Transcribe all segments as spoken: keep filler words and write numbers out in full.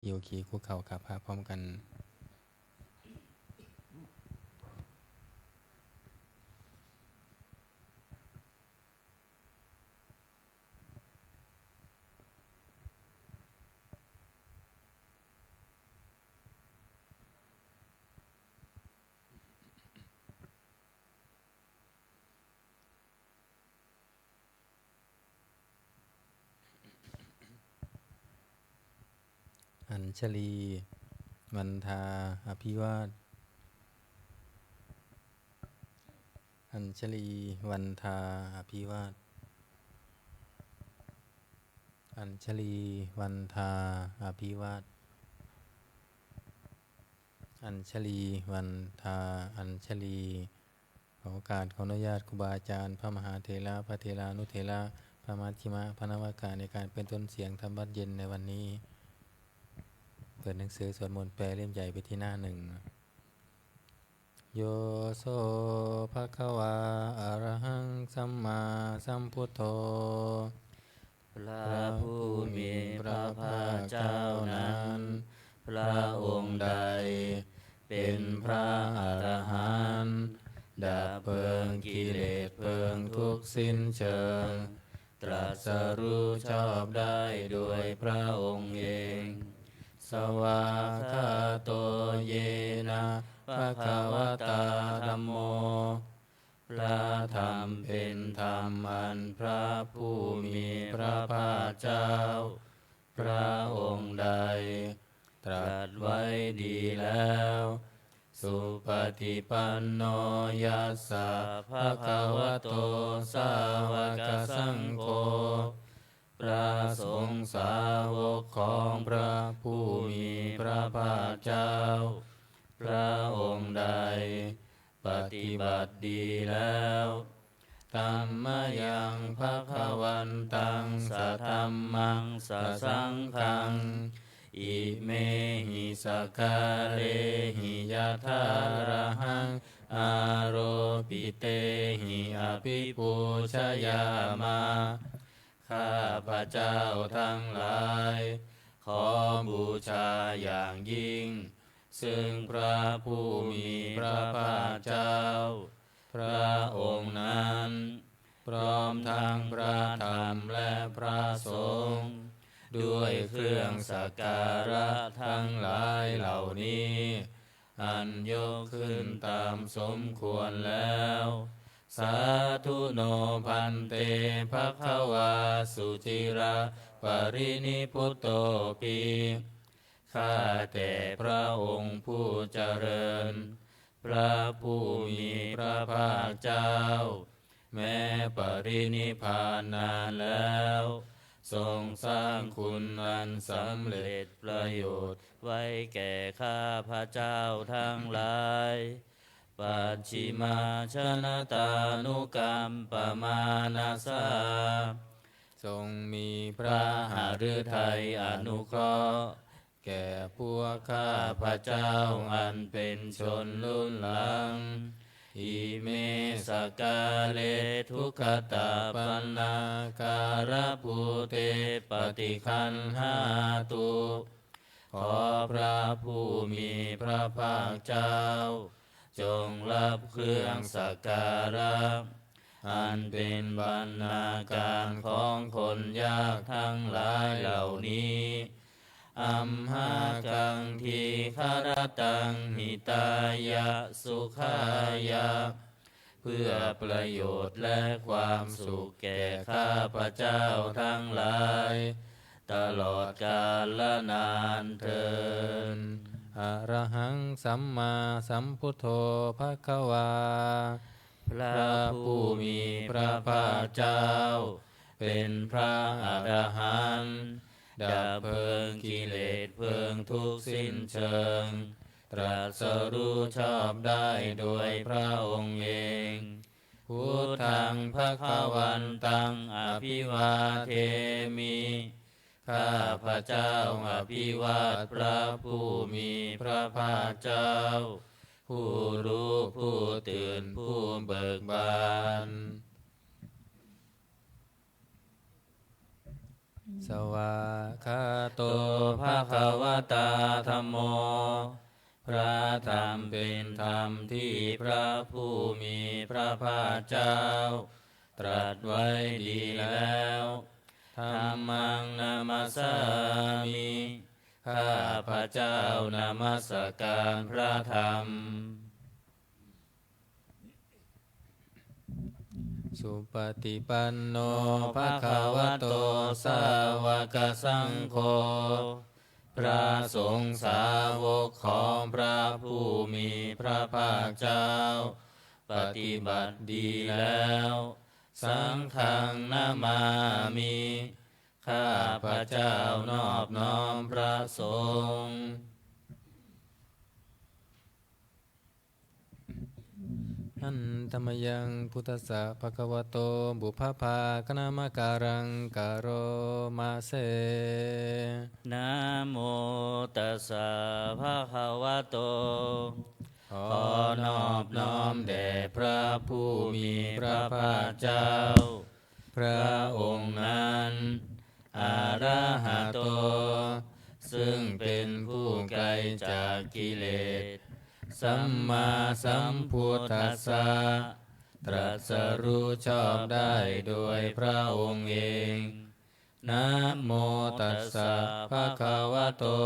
โยคีคุกเข่ากราบพระพร้อมกัน อัญชลี วันทา อภิวาท อัญชลี วันทา อภิวาท อัญชลี วันทา อภิวาท อัญชลี วันทา อัญชลี ขอโอกาส ขออนุญาตครูบาอาจารย์ พระมหาเถระ พระเถรานุเถระ พระมัชฌิมะ พระนวกะ ในการเป็นต้นเสียงธรรมวัตรเย็นในวันนี้ เปิดหนังสือสวดมนต์แปลเล่มใหญ่ไปที่หน้าหนึ่ง Yo so bhagavā arahaṃ sammāsambuddho พระผู้มีพระภาคเจ้านั้น พระองค์ใด เป็นพระอรหันต์ ดับเพลิงกิเลสเพลิงทุกข์สิ้นเชิง ตรัสรู้ชอบได้โดยพระองค์เอง Svākkhāto yena bhagavatā dhammo พระธรรมเป็นธรรมอันพระผู้มีพระภาคเจ้า พระองค์ใด ตรัสไว้ดีแล้ว Supaṭipanno yassa bhagavato sāvakasaṅgho พระสงฆ์สาวกของพระผู้มีพระภาคเจ้า พระองค์ใด ปฏิบัติดีแล้ว Tammayaṃ bhagavantaṃ sadhammaṃ sasaṅghaṃ imehi sakkārehi yathārahaṃ āropitehi abhipūjayāma ข้าพเจ้าทั้งหลาย ขอบูชาอย่างยิ่ง ซึ่งพระผู้มีพระภาคเจ้า พระองค์นั้น พร้อมทั้งพระธรรมและพระสงฆ์ ด้วยเครื่องสักการะทั้งหลายเหล่านี้ อันยกขึ้นตามสมควรแล้ว Sādhu no bhante bhagavā suciraparinibbuttopi ข้าแต่พระองค์ผู้เจริญ พระผู้มีพระภาคเจ้า แม้ปรินิพพานนานแล้ว ทรงสร้างคุณอันสำเร็จประโยชน์ไว้แก่ข้าพเจ้าทั้งหลาย Pacchimājanatānukampamānasā ทรงมีพระหฤทัยอนุเคราะห์ แก่พวกข้าพเจ้าอันเป็นชนรุ่นหลัง Ime sakkāre duggatapaṇṇākārabhūte paṭiggaṇhātu ขอพระผู้มีพระภาคเจ้า จงรับเครื่องสักการะ อันเป็นบรรณาการของคนยากทั้งหลายเหล่านี้ Amhākaṃ dīgharattaṃ hitāya sukhāya เพื่อประโยชน์และความสุขแก่ข้าพเจ้าทั้งหลาย ตลอดกาลนานเทอญ Arahaṃ sammāsambuddho bhagavā พระผู้มีพระภาคเจ้า เป็นพระอรหันต์ ดับเพลิงกิเลสเพลิงทุกข์สิ้นเชิง ตรัสรู้ชอบได้โดยพระองค์เอง Buddhaṃ bhagavantaṃ abhivādemi ข้าพเจ้าอภิวาทพระผู้มีพระภาคเจ้า ผู้รู้ผู้ตื่นผู้เบิกบาน Svākkhāto bhagavatā dhammo. พระธรรมเป็นธรรมที่พระผู้มีพระภาคเจ้าตรัสไว้ดีแล้ว Dhammaṃ namassāmi. ข้าพเจ้านมัสการพระธรรม Supaṭipanno bhagavato sāvakasaṅgho. พระสงฆ์สาวกของพระผู้มีพระภาคเจ้า ปฏิบัติดีแล้ว Saṅghaṃ namāmi. ข้าพเจ้านอบน้อมพระสงฆ์ Handa mayaṃ buddhassa bhagavato pubbabhāganamakāraṃ karoma se. Namo tassa bhagavato. ขอนอบน้อมแด่พระผู้มีพระภาคเจ้า พระองค์นั้น arahato ซึ่งเป็นผู้ไกลจากกิเลส sammāsambuddhassa ตรัสรู้ชอบได้โดยพระองค์เอง namo tassa bhagavato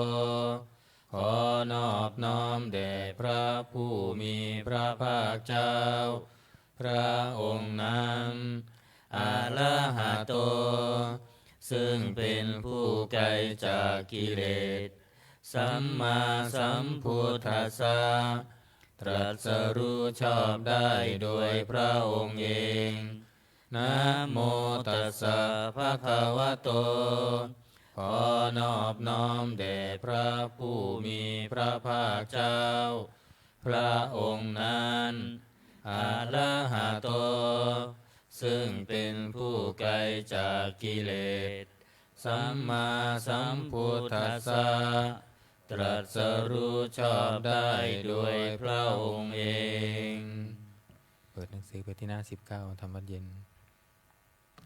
ขอนอบน้อมแด่พระผู้มีพระภาคเจ้า พระองค์นั้น arahato ซึ่งเป็นผู้ไกลจากกิเลส sammāsambuddhassa ตรัสรู้ชอบได้โดยพระองค์เอง namo tassa bhagavato ขอนอบน้อมแด่พระผู้มีพระภาคเจ้า พระองค์นั้น arahato ซึ่งเป็นผู้ไกลจากกิเลส sammāsambuddhassa ตรัสรู้ชอบได้โดยพระองค์เอง เปิดหนังสือไปที่หน้าสิบเก้า ทำวัตรเย็น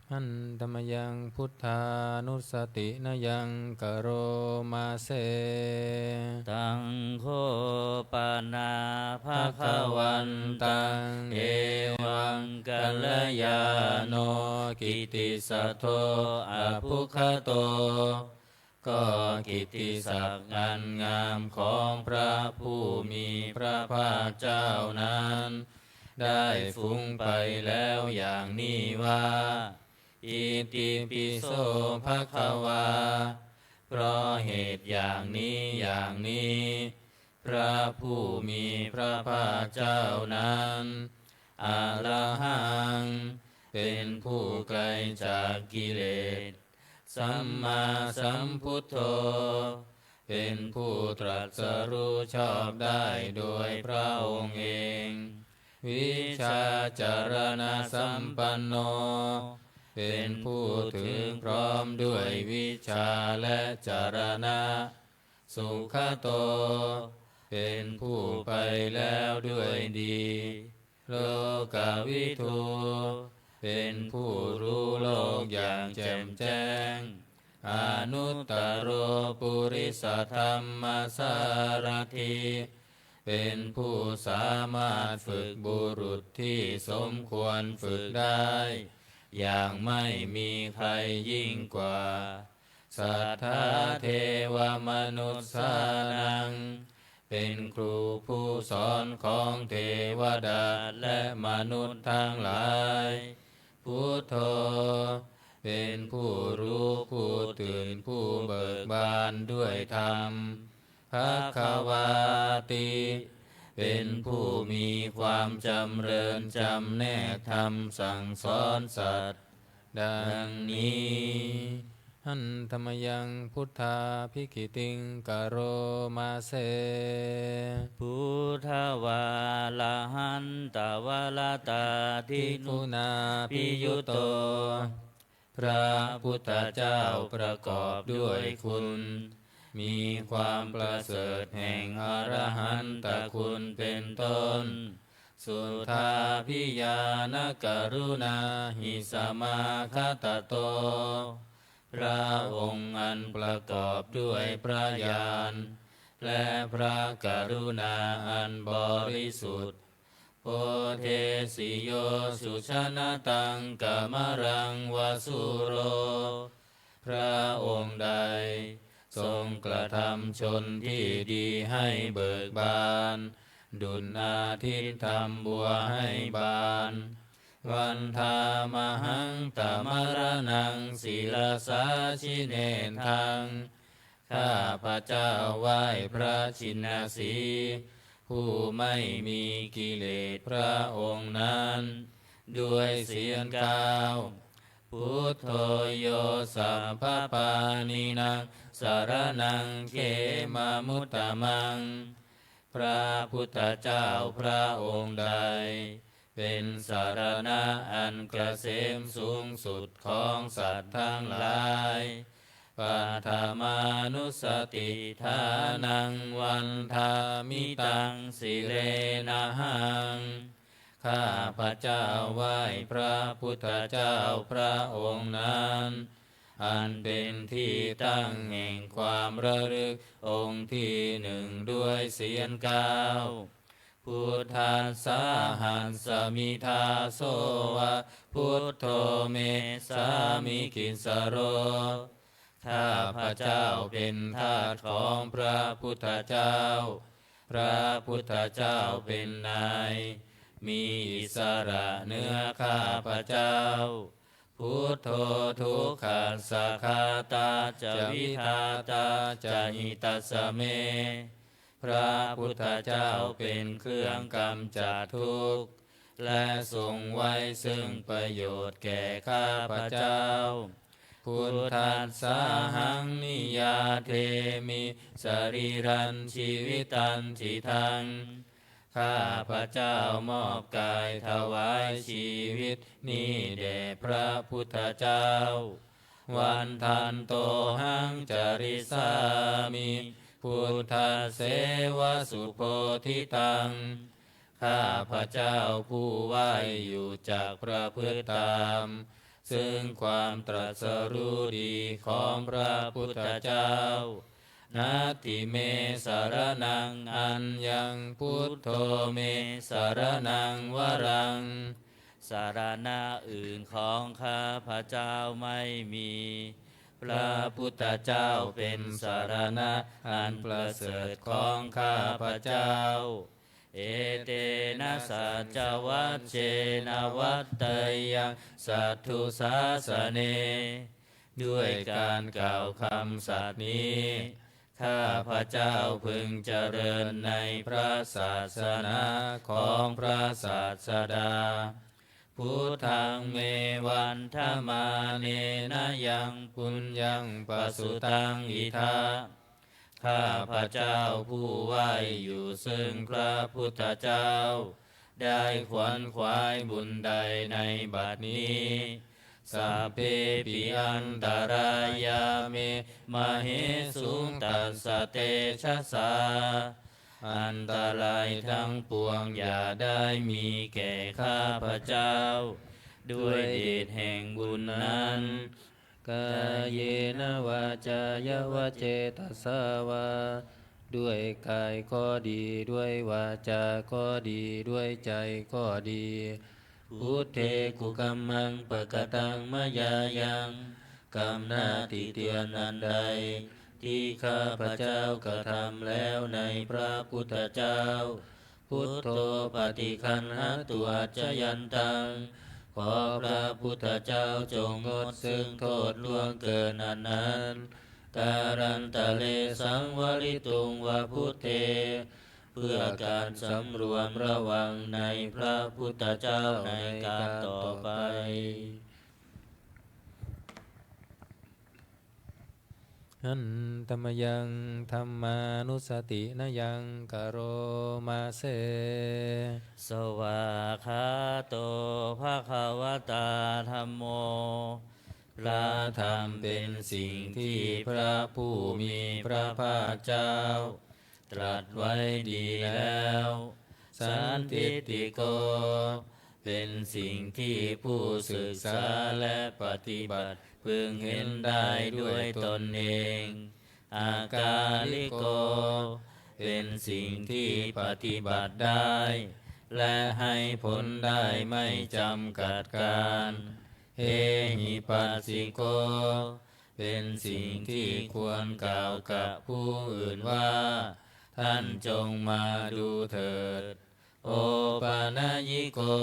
Handa mayaṃ buddhānussatinayaṃ karoma se. Taṃ kho pana bhagavantaṃ evaṃ kalyāṇo kittisaddo abbhuggato ก็กิตติศักดิ์อันงามของพระผู้มีพระภาคเจ้านั้น ได้ฟุ้งไปแล้วอย่างนี้ว่า Itipi so bhagavā เพราะเหตุอย่างนี้อย่างนี้ พระผู้มีพระภาคเจ้านั้น arahaṃ เป็นผู้ไกลจากกิเลส sammāsambuddho เป็นผู้ตรัสรู้ชอบได้โดยพระองค์เอง vijjācaraṇasampanno เป็นผู้ถึงพร้อมด้วยวิชชาและจรณะ sugato เป็นผู้ไปแล้วด้วยดี lokavidū เป็นผู้รู้โลกอย่างแจ่มแจ้ง anuttaro purisadammasārathi เป็นผู้สามารถฝึกบุรุษที่สมควรฝึกได้ อย่างไม่มีใครยิ่งกว่า satthā devamanussānaṃ เป็นครูผู้สอนของเทวดาและมนุษย์ทั้งหลาย buddho เป็นผู้รู้ผู้ตื่นผู้เบิกบานด้วยธรรม bhagavāti เป็นผู้มีความจำเริญจำแนกธรรมสั่งสอนสัตว์ ดังนี้ Handa mayaṃ buddhābhigītiṃ karoma se. Buddhavārahantavaratāti guṇābhiyutto พระพุทธเจ้าประกอบด้วยคุณ มีความประเสริฐแห่งอรหันตคุณเป็นต้น suddhābhiñāṇakaruṇāhi samāgatatto พระองค์อันประกอบด้วยพระญาณ และพระกรุณาอันบริสุทธิ์ Bodhesi yo sujanataṃ kamalaṃ va sūro พระองค์ใดทรงกระทำชนที่ดีให้เบิกบาน ดุจอาทิตย์ทำบัวให้บาน Vandāmahaṃ tamaraṇaṃ sirasā jinendaṃ ข้าพเจ้าไหว้พระชินสีห์ ผู้ไม่มีกิเลสพระองค์นั้น ด้วยเสียงกล่าว Buddho yo sabbapāṇīnaṃ saraṇaṃ khemamuttamaṃ พระพุทธเจ้าพระองค์ใด เป็นสรณะอันเกษมสูงสุดของสัตว์ทั้งหลาย Paṭhamānussatiṭṭhānaṃ vandāmi taṃ sirenahaṃ ข้าพเจ้าไหว้พระพุทธเจ้าพระองค์นั้น อันเป็นที่ตั้งแห่งความระลึกองค์ที่หนึ่งด้วยเสียงกล่าว Buddhassāhasmi dāso va buddho me sāmikissaro ข้าพเจ้าเป็นทาสของพระพุทธเจ้า พระพุทธเจ้าเป็นนาย มีอิสระเหนือข้าพเจ้า Buddho dukkhassa ghātā ca vidhātā ca hitassa me พระพุทธเจ้าเป็นเครื่องกำจัดทุกข์ และทรงไว้ซึ่งประโยชน์แก่ข้าพเจ้า Buddhassāhaṃ niyyādemi sarīrañjīvitañcidaṃ ข้าพเจ้ามอบกายถวายชีวิตนี้แด่พระพุทธเจ้า Vandantohaṃ carissāmi buddhasseva subodhitaṃ ข้าพเจ้าผู้ไหว้อยู่จักประพฤติตาม ซึ่งความตรัสรู้ดีของพระพุทธเจ้า Natthi me saraṇaṃ aññaṃ buddho me saraṇaṃ varaṃ สรณะอื่นของข้าพเจ้าไม่มี พระพุทธเจ้าเป็นสรณะอันประเสริฐของข้าพเจ้า Etena saccavajjena vaḍḍheyyaṃ satthu sāsane ด้วยการกล่าวคำสัตย์นี้ ข้าพเจ้าพึงเจริญในพระศาสนาของพระศาสดา Buddhaṃ me vandamānena yaṃ puññaṃ pasutaṃ idha ข้าพเจ้าผู้ไหว้อยู่ซึ่งพระพุทธเจ้า ได้ขวนขวายบุญใดในบัดนี้ Sabbepi antarāyā me māhesuṃ tassa tejasā อันตรายทั้งปวงอย่าได้มีแก่ข้าพเจ้า ด้วยเดชแห่งบุญนั้น Kāyena vācāya va cetasā vā ด้วยกายก็ดี ด้วยวาจาก็ดี ด้วยใจก็ดี Buddhe kukammaṃ pakataṃ mayā yaṃ กรรมหน้าที่เตียนอันใด ที่ข้าพเจ้ากระทำแล้วในพระพุทธเจ้า Buddho paṭiggaṇhatu accayantaṃ ขอพระพุทธเจ้าจงงดซึ่งโทษล่วงเกินอันนั้น Kālantare saṃvarituṃ va buddhe เพื่อการสำรวมระวังในพระพุทธเจ้าในการต่อไป Handa mayaṃ dhammānussatinayaṃ karoma se. Svākkhāto bhagavatā dhammo พระธรรมเป็นสิ่งที่พระผู้มีพระภาคเจ้า ตรัสไว้ดีแล้ว Sandiṭṭhiko เป็นสิ่งที่ผู้ศึกษาและปฏิบัติพึ พึงเห็นได้ด้วยตนเอง akāliko เป็นสิ่งที่ปฏิบัติได้ และให้ผลได้ไม่จำกัดกาล ehipassiko เป็นสิ่งที่ควรกล่าวกับผู้อื่นว่า ท่านจงมาดูเถิด opanayiko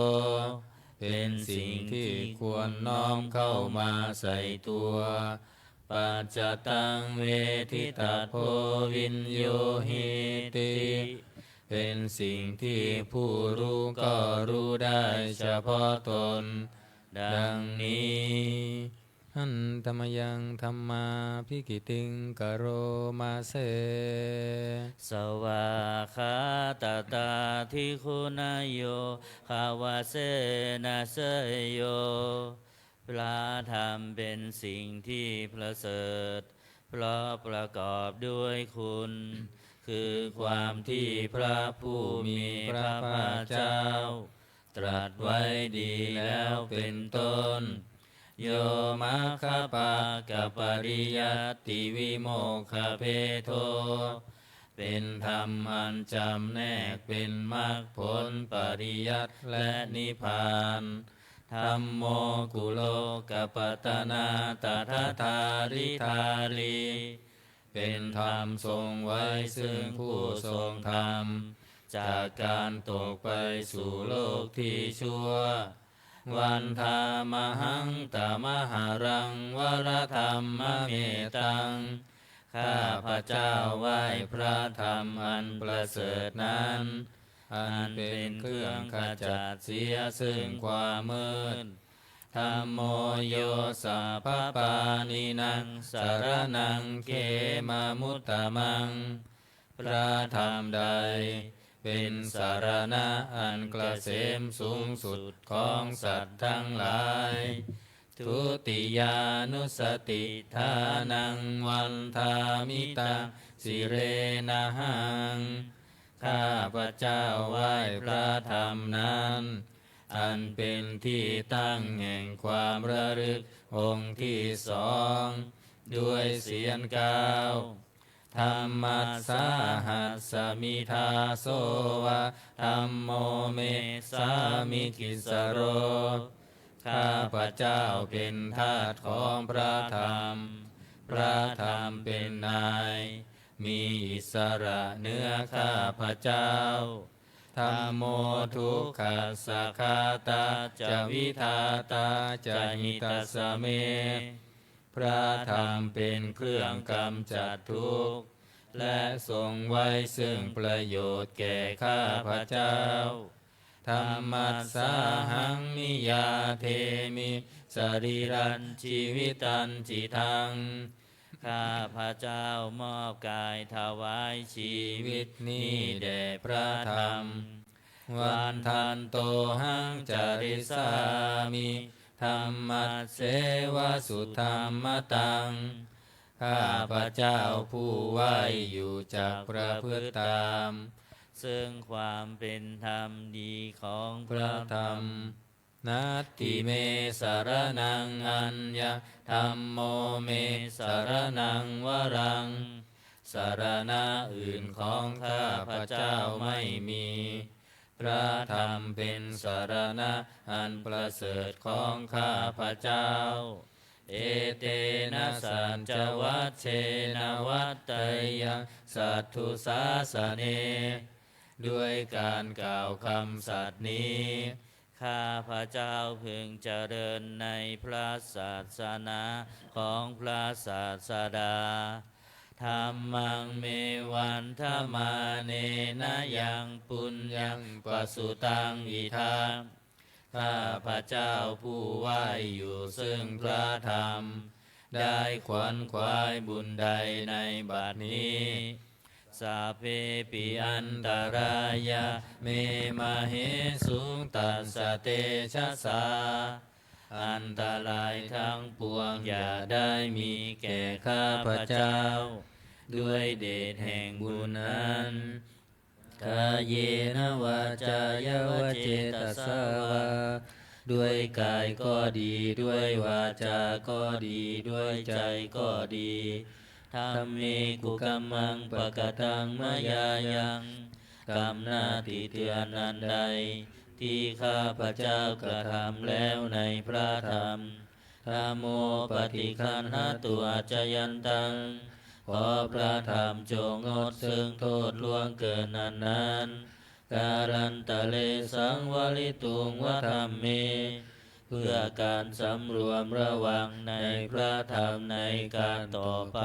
เป็นสิ่งที่ควรน้อมเข้ามาใส่ตัว paccattaṃ veditabbo viññūhīti เป็นสิ่งที่ผู้รู้ก็รู้ได้เฉพาะตน ดังนี้ Handa mayaṃ dhammābhigītiṃ karoma se. Svākkhātatādiguṇayogavasena seyyo พระธรรมเป็นสิ่งที่ประเสริฐ เพราะประกอบด้วยคุณ คือความที่พระผู้มีพระภาคเจ้า ตรัสไว้ดีแล้วเป็นต้น yo maggapākapariyattivimokkhabhedo เป็นธรรมอันจำแนกเป็นมรรคผลปริยัติและนิพพาน dhammo kulokapatanā tadadhāridhārī เป็นธรรมทรงไว้ซึ่งผู้ทรงธรรม จากการตกไปสู่โลกที่ชั่ว Vandāmahaṃ tamaharaṃ varadhammametaṃ ข้าพเจ้าไหว้พระธรรมอันประเสริฐนั้น อันเป็นเครื่องขจัดเสียซึ่งความมืด Dhammo yo sabbapāṇīnaṃ saraṇaṃ khemamuttamaṃ พระธรรมใดเป็นสรณะอันเกษมสูงสุดของสัตว์ทั้งหลาย Dutiyānussatiṭṭhānaṃ vandāmi taṃ sirenahaṃ ข้าพเจ้าไหว้พระธรรมนั้น อันเป็นที่ตั้งแห่งความระลึกองค์ที่สอง ด้วยเสียงกล่าว Dhammassāhasmi dāso va dhammo me sāmikissaro ข้าพเจ้าเป็นทาสของพระธรรม พระธรรมเป็นนาย มีอิสระเหนือข้าพเจ้า Dhammo dukkhassa ghātā ca vidhātā ca hitassa me พระธรรมเป็นเครื่องกำจัดทุกข์ และทรงไว้ซึ่งประโยชน์แก่ข้าพเจ้า Dhammassāhaṃ niyyādemi sarīrañjīvitañcidaṃ ข้าพเจ้ามอบกายถวายชีวิตนี้แด่พระธรรม Vandantohaṃ carissāmi dhammasseva sudhammataṃ ข้าพเจ้าผู้ไหว้อยู่จักประพฤติตาม ซึ่งความเป็นธรรมดีของพระธรรม Natthi me saraṇaṃ aññaṃ dhammo me saraṇaṃ varaṃ สรณะอื่นของข้าพเจ้าไม่มี พระธรรมเป็นสรณะอันประเสริฐของข้าพเจ้า Etena saccavajjena vaḍḍheyyaṃ satthu sāsane ด้วยการกล่าวคำสัตย์นี้ ข้าพเจ้าพึงเจริญในพระศาสนาของพระศาสดา Dhammaṃ me vandamānena yaṃ puññaṃ pasutaṃ idha ข้าพเจ้าผู้ไหว้อยู่ซึ่งพระธรรม ได้ขวนขวายบุญใดในบัดนี้ Sabbepi antarāyā me māhesuṃ tassa tejasā อันตรายทั้งปวงอย่าได้มีแก่ข้าพเจ้า ด้วยเดชแห่งบุญนั้น Kāyena vācāya va cetasā vā ด้วยกายก็ดี ด้วยวาจาก็ดี ด้วยใจก็ดี dhamme kukammaṃ pakataṃ mayā yaṃ กรรมหน้าติเตียนอันใด ที่ข้าพเจ้ากระทำแล้วในพระธรรม dhammo paṭiggaṇhatu accayantaṃ ขอพระธรรมจงงดซึ่งโทษล่วงเกินอันนั้น kālantare saṃvarituṃ va dhamme เพื่อการสำรวมระวังในพระธรรมในการต่อไป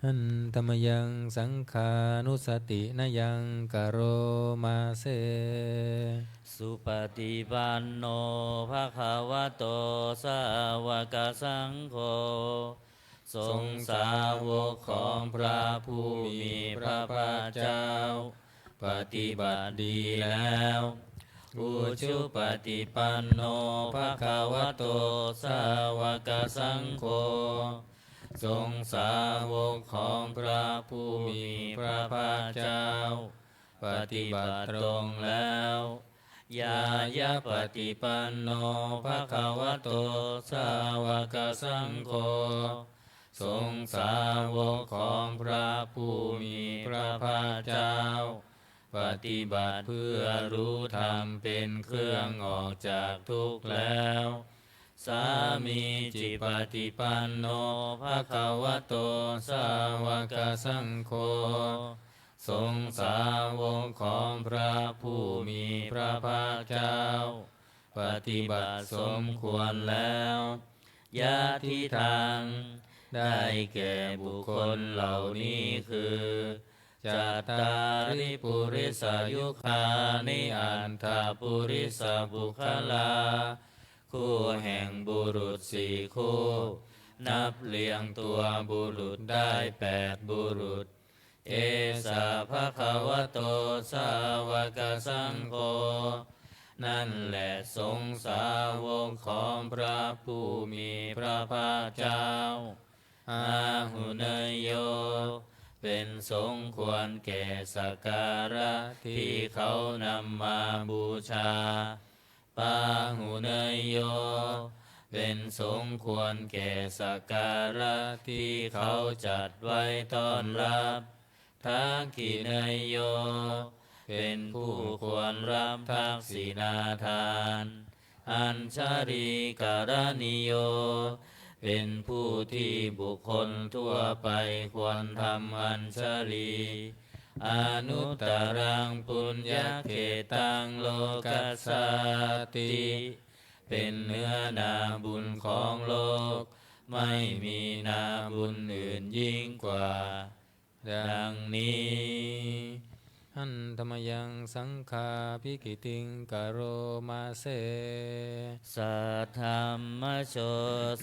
Handa mayaṃ saṅghānussatinayaṃ karoma se. Supaṭipanno bhagavato sāvakasaṅgho ทรงสาวกของพระผู้มีพระภาคเจ้า ปฏิบัติดีแล้ว Ujupaṭipanno bhagavato sāvakasaṅgho ทรงสาวกของพระผู้มีพระภาคเจ้า ปฏิบัติตรงแล้ว Ñāyapaṭipanno bhagavato sāvakasaṅgho ทรงสาวกของพระผู้มีพระภาคเจ้า ปฏิบัติเพื่อรู้ธรรมเป็นเครื่องออกจากทุกข์แล้ว Sāmīcipaṭipanno bhagavato sāvakasaṅgho ทรงสาวกของพระผู้มีพระภาคเจ้า ปฏิบัติสมควรแล้ว Yadidaṃ ได้แก่บุคคลเหล่านี้คือ Cattāri purisayugāni aṭṭha purisapuggalā คู่แห่งบุรุษสี่คู่ นับเรียงตัวบุรุษได้แปดบุรุษ Esa bhagavato sāvakasaṅgho นั่นแหละสงฆ์สาวกของพระผู้มีพระภาคเจ้า Āhuneyyo เป็นสงฆ์ควรแก่สักการะที่เขานำมาบูชา Pāhuneyyo เป็นสงฆ์ควรแก่สักการะที่เขาจัดไว้ต้อนรับ Dakkhiṇeyyo เป็นผู้ควรรับทักษิณาทาน Añjalikaraṇīyo เป็นผู้ที่บุคคลทั่วไปควรทำอัญชลี Anuttaraṃ puññakkhettaṃ lokassāti เป็นเนื้อนาบุญของโลก ไม่มีนาบุญอื่นยิ่งกว่า ดังนี้ Handa mayaṃ saṅghābhigītiṃ karoma se. Saddhammajo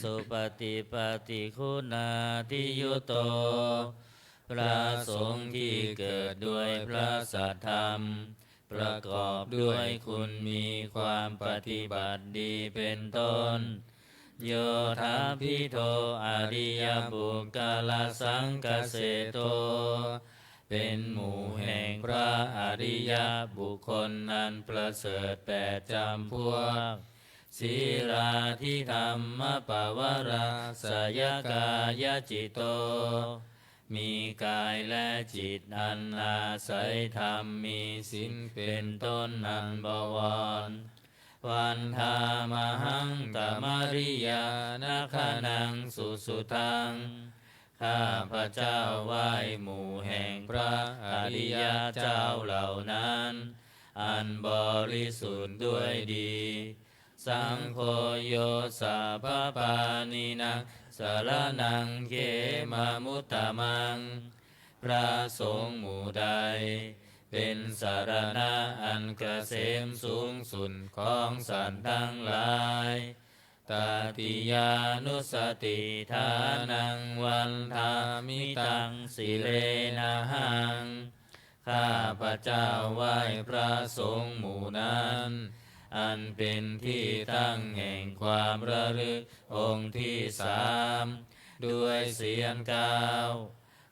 supaṭipattiguṇādiyutto พระสงฆ์ที่เกิดด้วยพระสัทธรรม ประกอบด้วยคุณมีความปฏิบัติดีเป็นต้น Yodābhido ariyapuggalasaṅghaseṭṭho เป็นหมู่แห่งพระอริยบุคคลอันประเสริฐแปดจำพวก Sīlādidhammapavarāsayakāyacitto มีกายและจิตอันอาศัยธรรม มีศีลเป็นต้นอันบวร Vandāmahaṃ tamariyāna gaṇaṃ susuddhaṃ ข้าพเจ้าไหว้หมู่แห่งพระอริยเจ้าเหล่านั้น อันบริสุทธิ์ด้วยดี Saṅgho yo sabbapāṇinaṃ saraṇaṃ khemamuttamaṃ พระสงฆ์หมู่ใด เป็นสรณะอันเกษมสูงสุดของสัตว์ทั้งหลาย Tatiyānussatiṭṭhānaṃ vandāmi taṃ sirenahaṃ ข้าพเจ้าไหว้พระสงฆ์หมู่นั้น อันเป็นที่ตั้งแห่งความระลึกองค์ที่สาม ด้วยเสียงกล่าว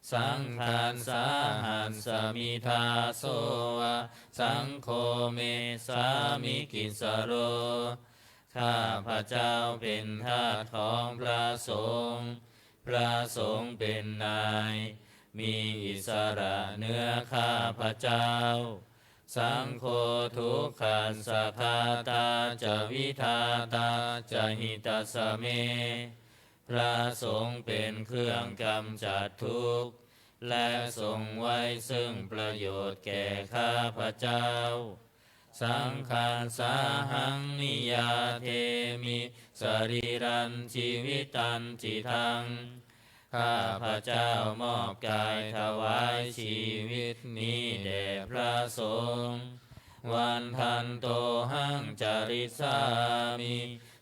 Saṅghassāhasmi dāso va, saṅgho me sāmikissaro. ข้าพเจ้าเป็นทาสของพระสงฆ์ พระสงฆ์เป็นนาย มีอิสระเหนือข้าพเจ้า Saṅgho dukkhassa ghātā ca vidhātā ca hitassa me. พระสงฆ์เป็นเครื่องกำจัดทุกข์ และทรงไว้ซึ่งประโยชน์แก่ข้าพเจ้า Saṅghassāhaṃ niyyādemi sarīrañjīvitañcidaṃ. ข้าพเจ้ามอบกายถวายชีวิตนี้แด่พระสงฆ์ Vandantohaṃ carissāmi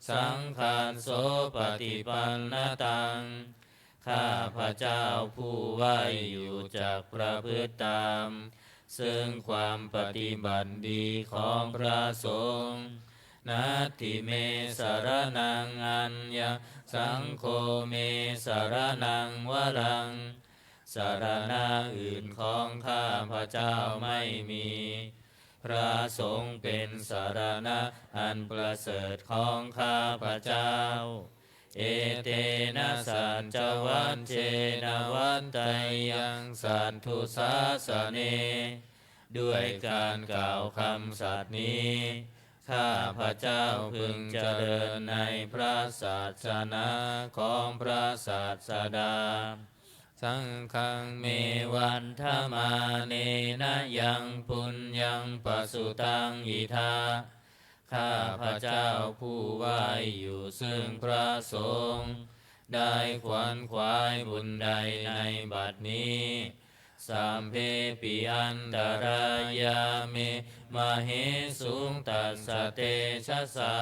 saṅghassopaṭipannataṃ. ข้าพเจ้าผู้ไหว้อยู่จักประพฤติตาม ซึ่งความปฏิบัติดีของพระสงฆ์ Natthi me saraṇaṃ aññaṃ, saṅgho me saraṇaṃ varaṃ. สรณะอื่นของข้าพเจ้าไม่มี พระสงฆ์เป็นสรณะอันประเสริฐของข้าพเจ้า Etena saccavajjena vaḍḍheyyaṃ satthu sāsane. ด้วยการกล่าวคำสัตย์นี้ ข้าพเจ้าพึงเจริญในพระศาสนาของพระศาสดา Saṅghaṃ me vandamānena yaṃ puññaṃ pasutaṃ idha. ข้าพเจ้าผู้ไหว้อยู่ซึ่งพระสงฆ์ ได้ขวนขวายบุญใดในบัดนี้ Sabbepi antarāyā me māhesuṃ tassa tejasā.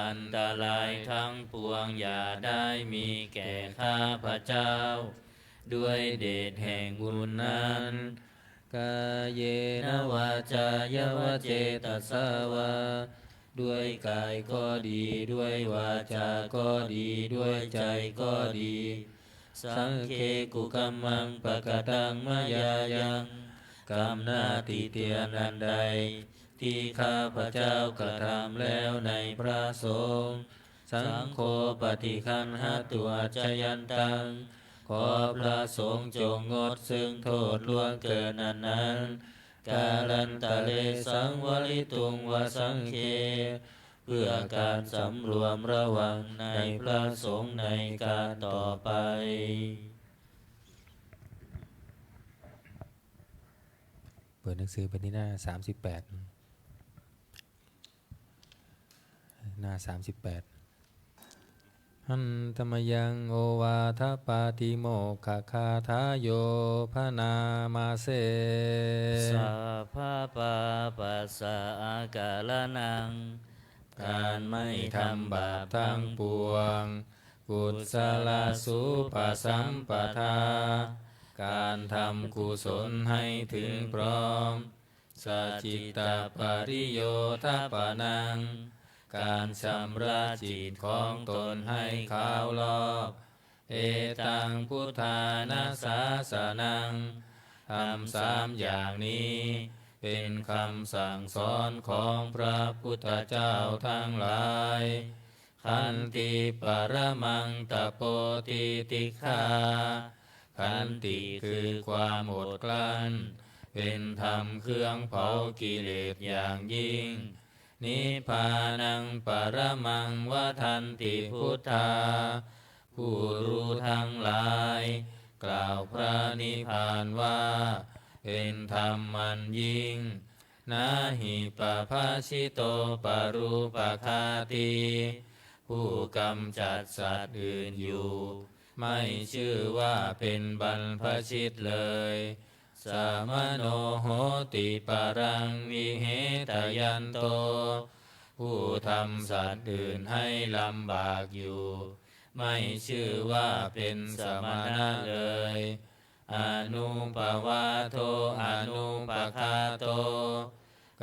อันตรายทั้งปวงอย่าได้มีแก่ข้าพเจ้า ด้วยเดชแห่งบุญนั้น Kāyena vācāya va cetasā vā. ด้วยกายก็ดี ด้วยวาจาก็ดี ด้วยใจก็ดี Sagge kukammaṃ pakataṃ mayā yaṃ. กรรมหน้าติเตียนอันใด ที่ข้าพเจ้ากระทำแล้วในพระสงฆ์ Saṅgho paṭiggaṇhatu accayantaṃ. ขอพระสงฆ์จงงดซึ่งโทษล่วงเกินอันนั้น Kālantare saṃvarituṃ va saṅghe. เพื่อการสำรวมระวังในพระสงฆ์ในการต่อไป เปิดหนังสือไปที่หน้าสามสิบแปด หน้าสามสิบแปด Handa mayaṃ ovādapātimokkhagāthāyo bhaṇāma se. Sabbapāpassa akaraṇaṃ. การไม่ทำบาปทั้งปวง Kusalasupasampadā. การทำกุศลให้ถึงพร้อม Sacittapariyodapanaṃ. การชำระจิตของตนให้ขาวรอบ Etaṃ buddhāna sāsanaṃ. ธรรมสามอย่างนี้เป็นคำสั่งสอนของพระพุทธเจ้าทั้งหลาย Khanti paramaṃ tapo titikkhā. ขันติคือความอดกลั้น เป็นธรรมเครื่องเผากิเลสอย่างยิ่ง Nibbānaṃ paramaṃ vadanti buddhā. ผู้รู้ทั้งหลาย กล่าวพระนิพพานว่า เป็นธรรมอันยิ่ง Na hi pabbajito parūpaghātī. ผู้กำจัดสัตว์อื่นอยู่ ไม่ชื่อว่าเป็นบรรพชิตเลย Samaṇo hoti paraṃ vihetayanto. ผู้ทำสัตว์อื่นให้ลำบากอยู่ ไม่ชื่อว่าเป็นสมณะเลย Anuppavādo anupaghāto.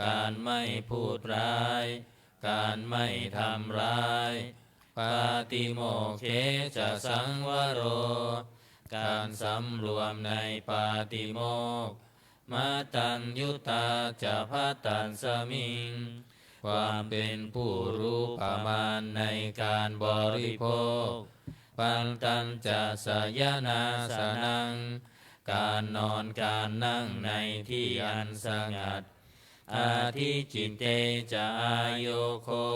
การไม่พูดร้าย การไม่ทำร้าย Pātimokkhe ca saṃvaro. การสำรวมในปาติโมกข์ Mataññutā ca bhaddasmiṃ ความเป็นผู้รู้ประมาณในการบริโภค Bhaddañca sayanāsanaṃ การนอนการนั่งในที่อันสงัด Adhicitte ca āyogo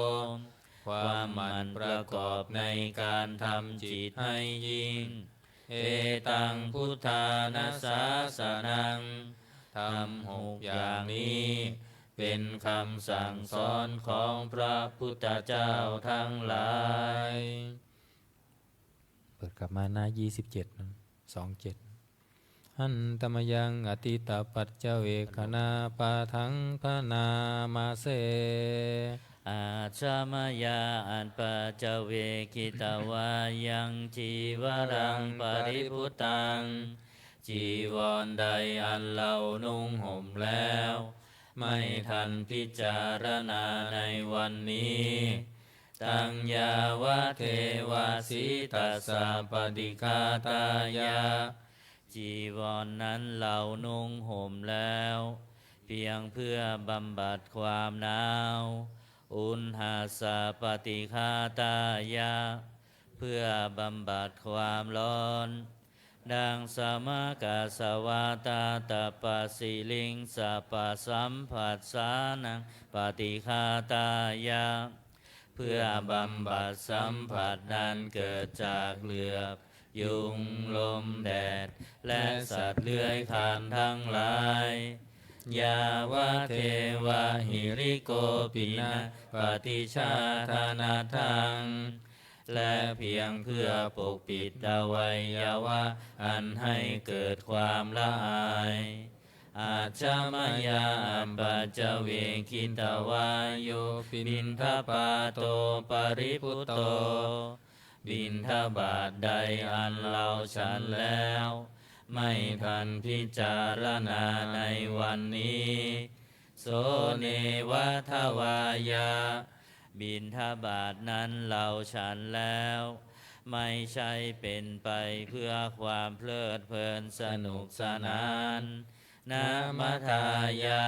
ความหมั่นประกอบในการทำจิตให้ยิ่ง Etaṃ buddhāna sāsanaṃ ธรรมหกอย่างนี้ เป็นคำสั่งสอนของพระพุทธเจ้าทั้งหลาย เปิดกลับมาหน้า ยี่สิบเจ็ดนะ สองเจ็ด Handa mayaṃ atītapaccavekkhaṇapāṭhaṃ bhaṇāma se. Ajja mayā apaccavekkhitvā yaṃ cīvaraṃ paribhuttaṃ จีวรใดอันเรานุ่งห่มแล้ว ไม่ทันพิจารณาในวันนี้ Taṃ yāvadeva sītassa paṭighātāya จีวรนั้นเรานุ่งห่มแล้ว เพียงเพื่อบำบัดความหนาว Uṇhassa paṭighātāya เพื่อบำบัดความร้อน Dasamakasavātātapasiriṃsapasamphassānaṃ paṭighātāya เพื่อบำบัดสัมผัสนั้นเกิดจากเหลือบ ยุง ลม แดด และสัตว์เลื้อยคลานทั้งหลาย Yāvadeva hirikopinapaṭicchādanatthaṃ และเพียงเพื่อปกปิดอวัยวะอันให้เกิดความละอาย Ajja mayā apaccavekkhitvā yo piṇḍapāto paribhutto บิณฑบาตใดอันเราฉันแล้ว ไม่ทันพิจารณาในวันนี้ So neva davāya บิณฑบาตนั้นเราฉันแล้ว ไม่ใช่เป็นไปเพื่อความเพลิดเพลินสนุกสนาน Na madāya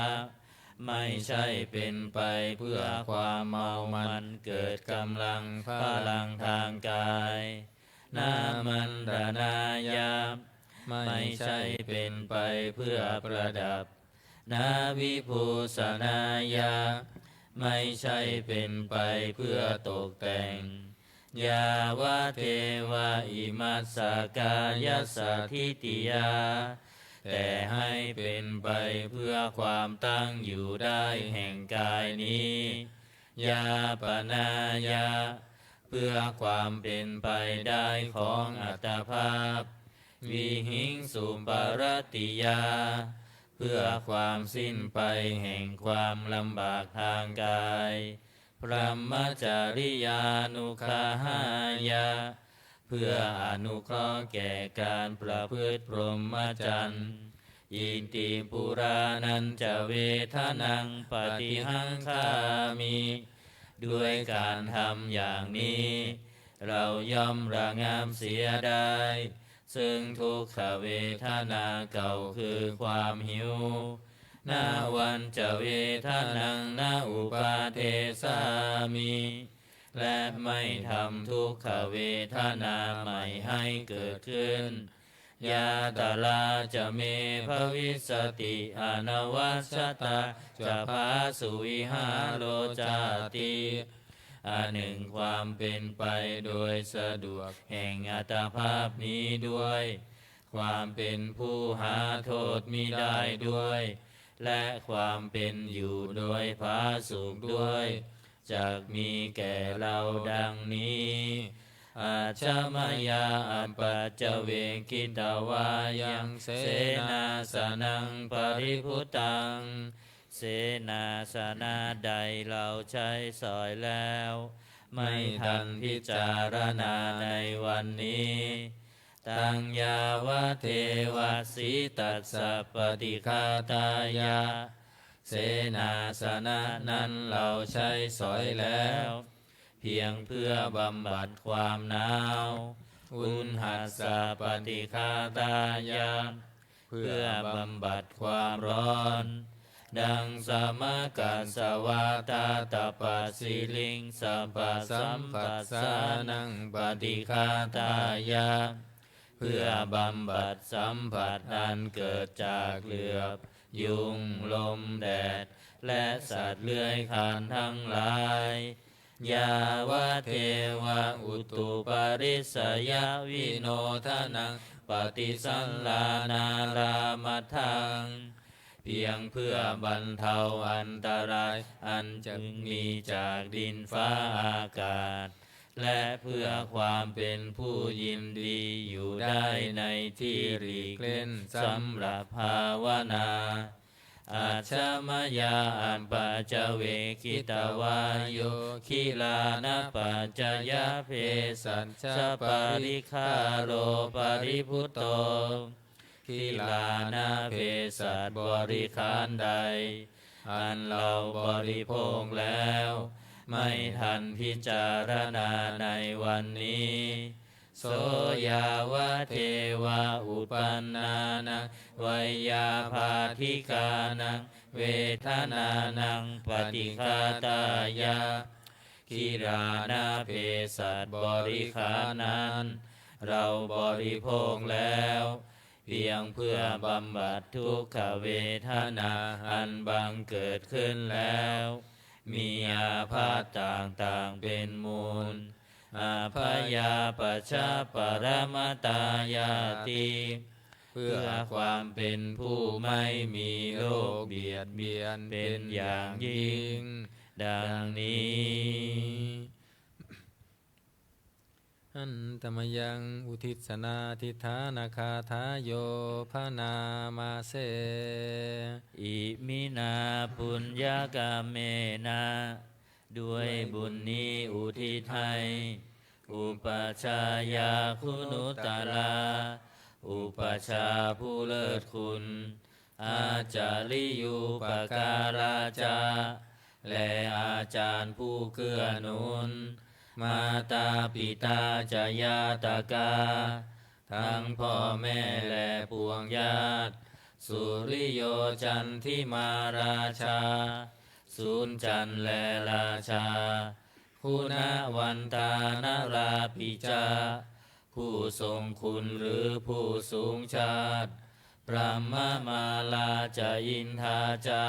ไม่ใช่เป็นไปเพื่อความเมามันเกิดกำลังพลังทางกาย Na maṇḍanāya ไม่ใช่เป็นไปเพื่อประดับ Na vibhūsanāya ไม่ใช่เป็นไปเพื่อตกแต่ง Yāvadeva imassa kāyassa ṭhitiyā แต่ให้เป็นไปเพื่อความตั้งอยู่ได้แห่งกายนี้ Yāpanāya เพื่อความเป็นไปได้ของอัตภาพ Vihiṃsuparatiyā เพื่อความสิ้นไปแห่งความลำบากทางกาย Brahmacariyānuggahāya เพื่ออนุเคราะห์แก่การประพฤติพรหมจรรย์ Iti purāṇañca vedanaṃ paṭihaṅkhāmi ด้วยการทำอย่างนี้ เราย่อมระงับเสียได้ ซึ่งทุกขเวทนาเก่าคือความหิว Navañca vedanaṃ na uppādessāmi และไม่ทำทุกขเวทนาใหม่ให้เกิดขึ้น Yātrā ca me bhavissati anavajjatā ca phāsuvihāro cāti อันหนึ่งความเป็นไปโดยสะดวกแห่งอัตภาพนี้ด้วย ความเป็นผู้หาโทษมิได้ด้วย และความเป็นอยู่โดยผาสุกด้วย จักมีแก่เราดังนี้ Ajja mayā apaccavekkhitvā yaṃ senāsanaṃ paribhuttaṃ เสนาสนะใดเราใช้สอยแล้ว ไม่ทันพิจารณาในวันนี้ Taṃ yāvadeva sītassa paṭighātāya เสนาสนะนั้นเราใช้สอยแล้ว เพียงเพื่อบำบัดความหนาว uṇhassa paṭighātāya เพื่อบำบัดความร้อน daṃsamakasavātātapasiriṃsapasamphassānaṃ paṭighātāya เพื่อบำบัดสัมผัสอันเกิดจากเหลือบยุง ลมแดด และสัตว์เลื้อยคลานทั้งหลาย yāvadeva utuparissayavinodanaṃ paṭisallānārāmatthaṃ เพียงเพื่อบรรเทาอันตรายอันจะมีจากดินฟ้าอากาศ และเพื่อความเป็นผู้ยินดีอยู่ได้ในที่หลีกเล่นสำหรับภาวนา Ajja mayā apaccavekkhitvā yo gilānapaccayabhesajjaparikkhāro paribhutto กิลานะเภสัชบริขารใด อันเราบริโภคแล้ว ไม่ทันพิจารณาในวันนี้ so yāvadeva uppannānaṃ veyyābādhikānaṃ vedanānaṃ paṭighātāya กิลานะเภสัชบริขารนั้น เราบริโภคแล้ว เพียงเพื่อบำบัดทุกขเวทนาอันบังเกิดขึ้นแล้ว มีอาพาธต่างๆเป็นมูล abyāpajjhaparamatāyāti เพื่อความเป็นผู้ไม่มีโรคเบียดเบียนเป็นอย่างยิ่ง ดังนี้ Hantamayaṃ uddissanādhiṭṭhānagāthāyo bhaṇāma se. Iminā puññakammena ด้วยบุญนี้อุทิศให้ upajjhāyā guṇuttarā อุปัชฌาย์ผู้เลิศคุณ ācariyūpakārā ca และอาจารย์ผู้เกื้อหนุน mātā pitā ca ñātakā ทั้งพ่อแม่และปวงญาติ suriyo candimā rājā สุญจันทร์และราชา guṇavantā narāpi ca ผู้ทรงคุณหรือผู้สูงชาติ brahmamārā ca indā ca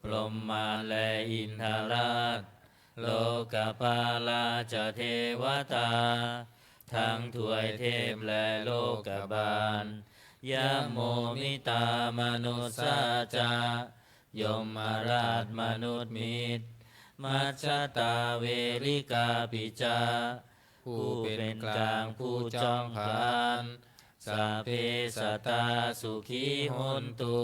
พรหมมารและอินทราช lokapālā ca devatā ทั้งทวยเทพและโลกบาล yamo mittā manussā ca ยมราชมนุษย์มิตร majjhattā verikāpi ca ผู้เป็นกลางผู้จอมผาน sabbe sattā sukhī hontu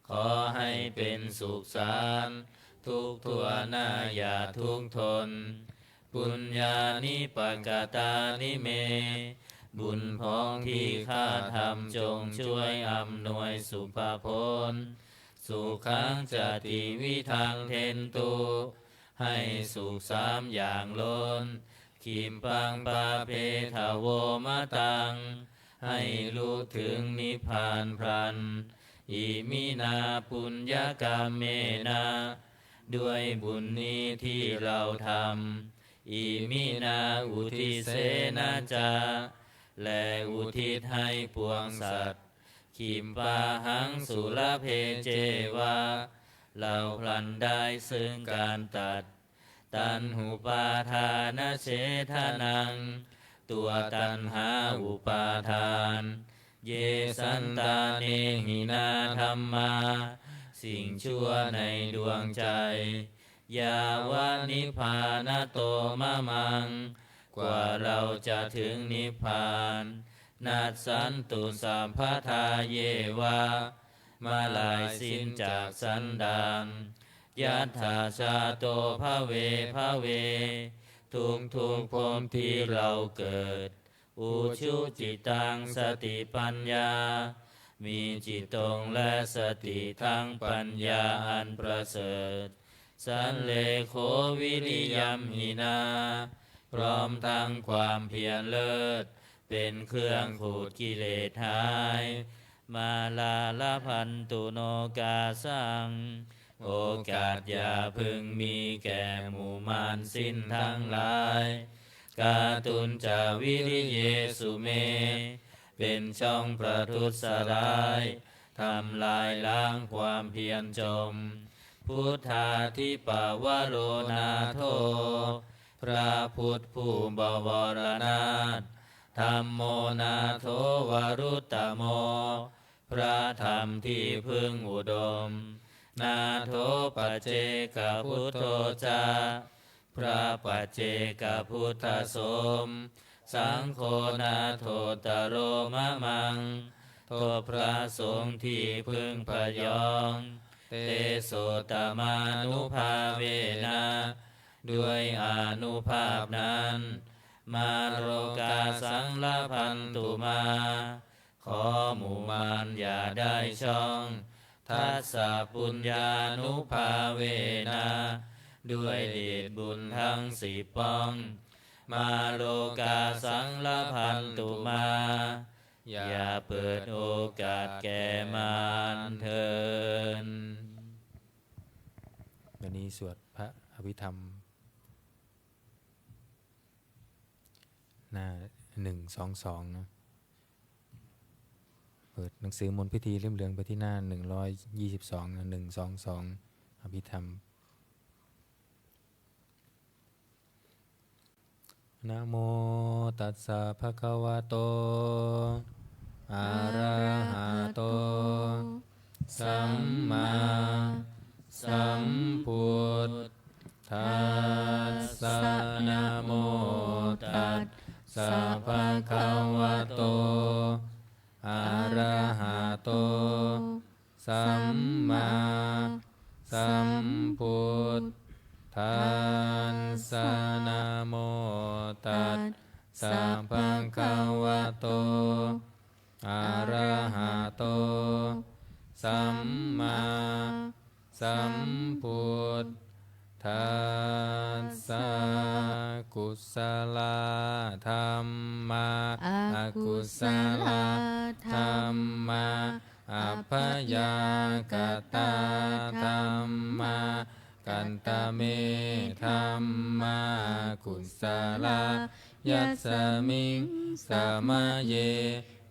ขอให้เป็นสุขสันต์ทุกทั่วหน้าอย่าทุกข์ทน puññāni pakatāni me บุญพ้องที่ข้าทำจงช่วยอำนวยสุภผล sukhañca tividhaṃ dentu ให้สุขสามอย่างล้น khippaṃ pāpetha vomataṃ ให้ลุถึงนิพพานพลัน iminā puññakammena ด้วยบุญนี้ที่เราทำ iminā uddisena ca และอุทิศให้ปวงสัตว์ khippāhaṃ sulabhe ceva เราพลันได้ซึ่งการตัด taṇhupādānachedanaṃ ตัวตัณหาอุปาทาน ye santāne hinā dhammā สิ่งชั่วในดวงใจ yāva nibbānato mamaṃ กว่าเราจะถึงนิพพาน nassantu sabbadā yeva เมื่อลายสิ้นจากสันดาน yattha jāto bhave bhave ทุกทุกๆภพที่เราเกิด ujucittaṃ satipaññā มีจิตตรงและสติทั้งปัญญาอันประเสริฐ sallekho viriyamhinā พร้อมทั้งความเพียรเลิศ เป็นเครื่องขูดกิเลสหาย Mārā labhantu nokāsaṃ โอกาสอย่าพึงมีแก่หมู่มารสิ้นทั้งหลาย Kātuñca viriyesu me เป็นช่องประทุษร้าย ทำลายล้างความเพียรจม Buddhādhipavaro nātho พระพุทธผู้บวรนาถ Dhammo nātho varuttamo พระธรรมที่พึ่งอุดม Nātho paccekabuddho ca พระปัจเจกพุทธสม Saṅgho nāthottaro mamaṃ ทบพระสงฆ์ที่พึ่งพยอง Tesottamaānubhāvena ด้วยอานุภาพนั้น Mārokāsaṃ labhantu mā ขอหมู่มารอย่าได้ช่อง Dasapuññānubhāvena ด้วยเดชบุญทั้งสิบป้อง Mārokāsaṃ labhantu mā อย่าเปิดโอกาสแก่มารเทอญ วันนี้สวดพระอภิธรรม หน้าหนึ่งสองสองนะ เปิดหนังสือมนต์พิธีเล่มเหลืองไปที่หน้าหนึ่งร้อยยี่สิบสองนะ หนึ่งสองสอง อภิธรรม Namo tassa bhagavato arahato sammāsambuddhassa. Namo tassa bhagavato arahato sammāsambuddhassa. Namo tassa bhagavato arahato sammāsambuddhassa. Kusalā dhammā akusalā dhammā abyākatā dhammā. Katame dhammā kusalā? Yasmiṃ samaye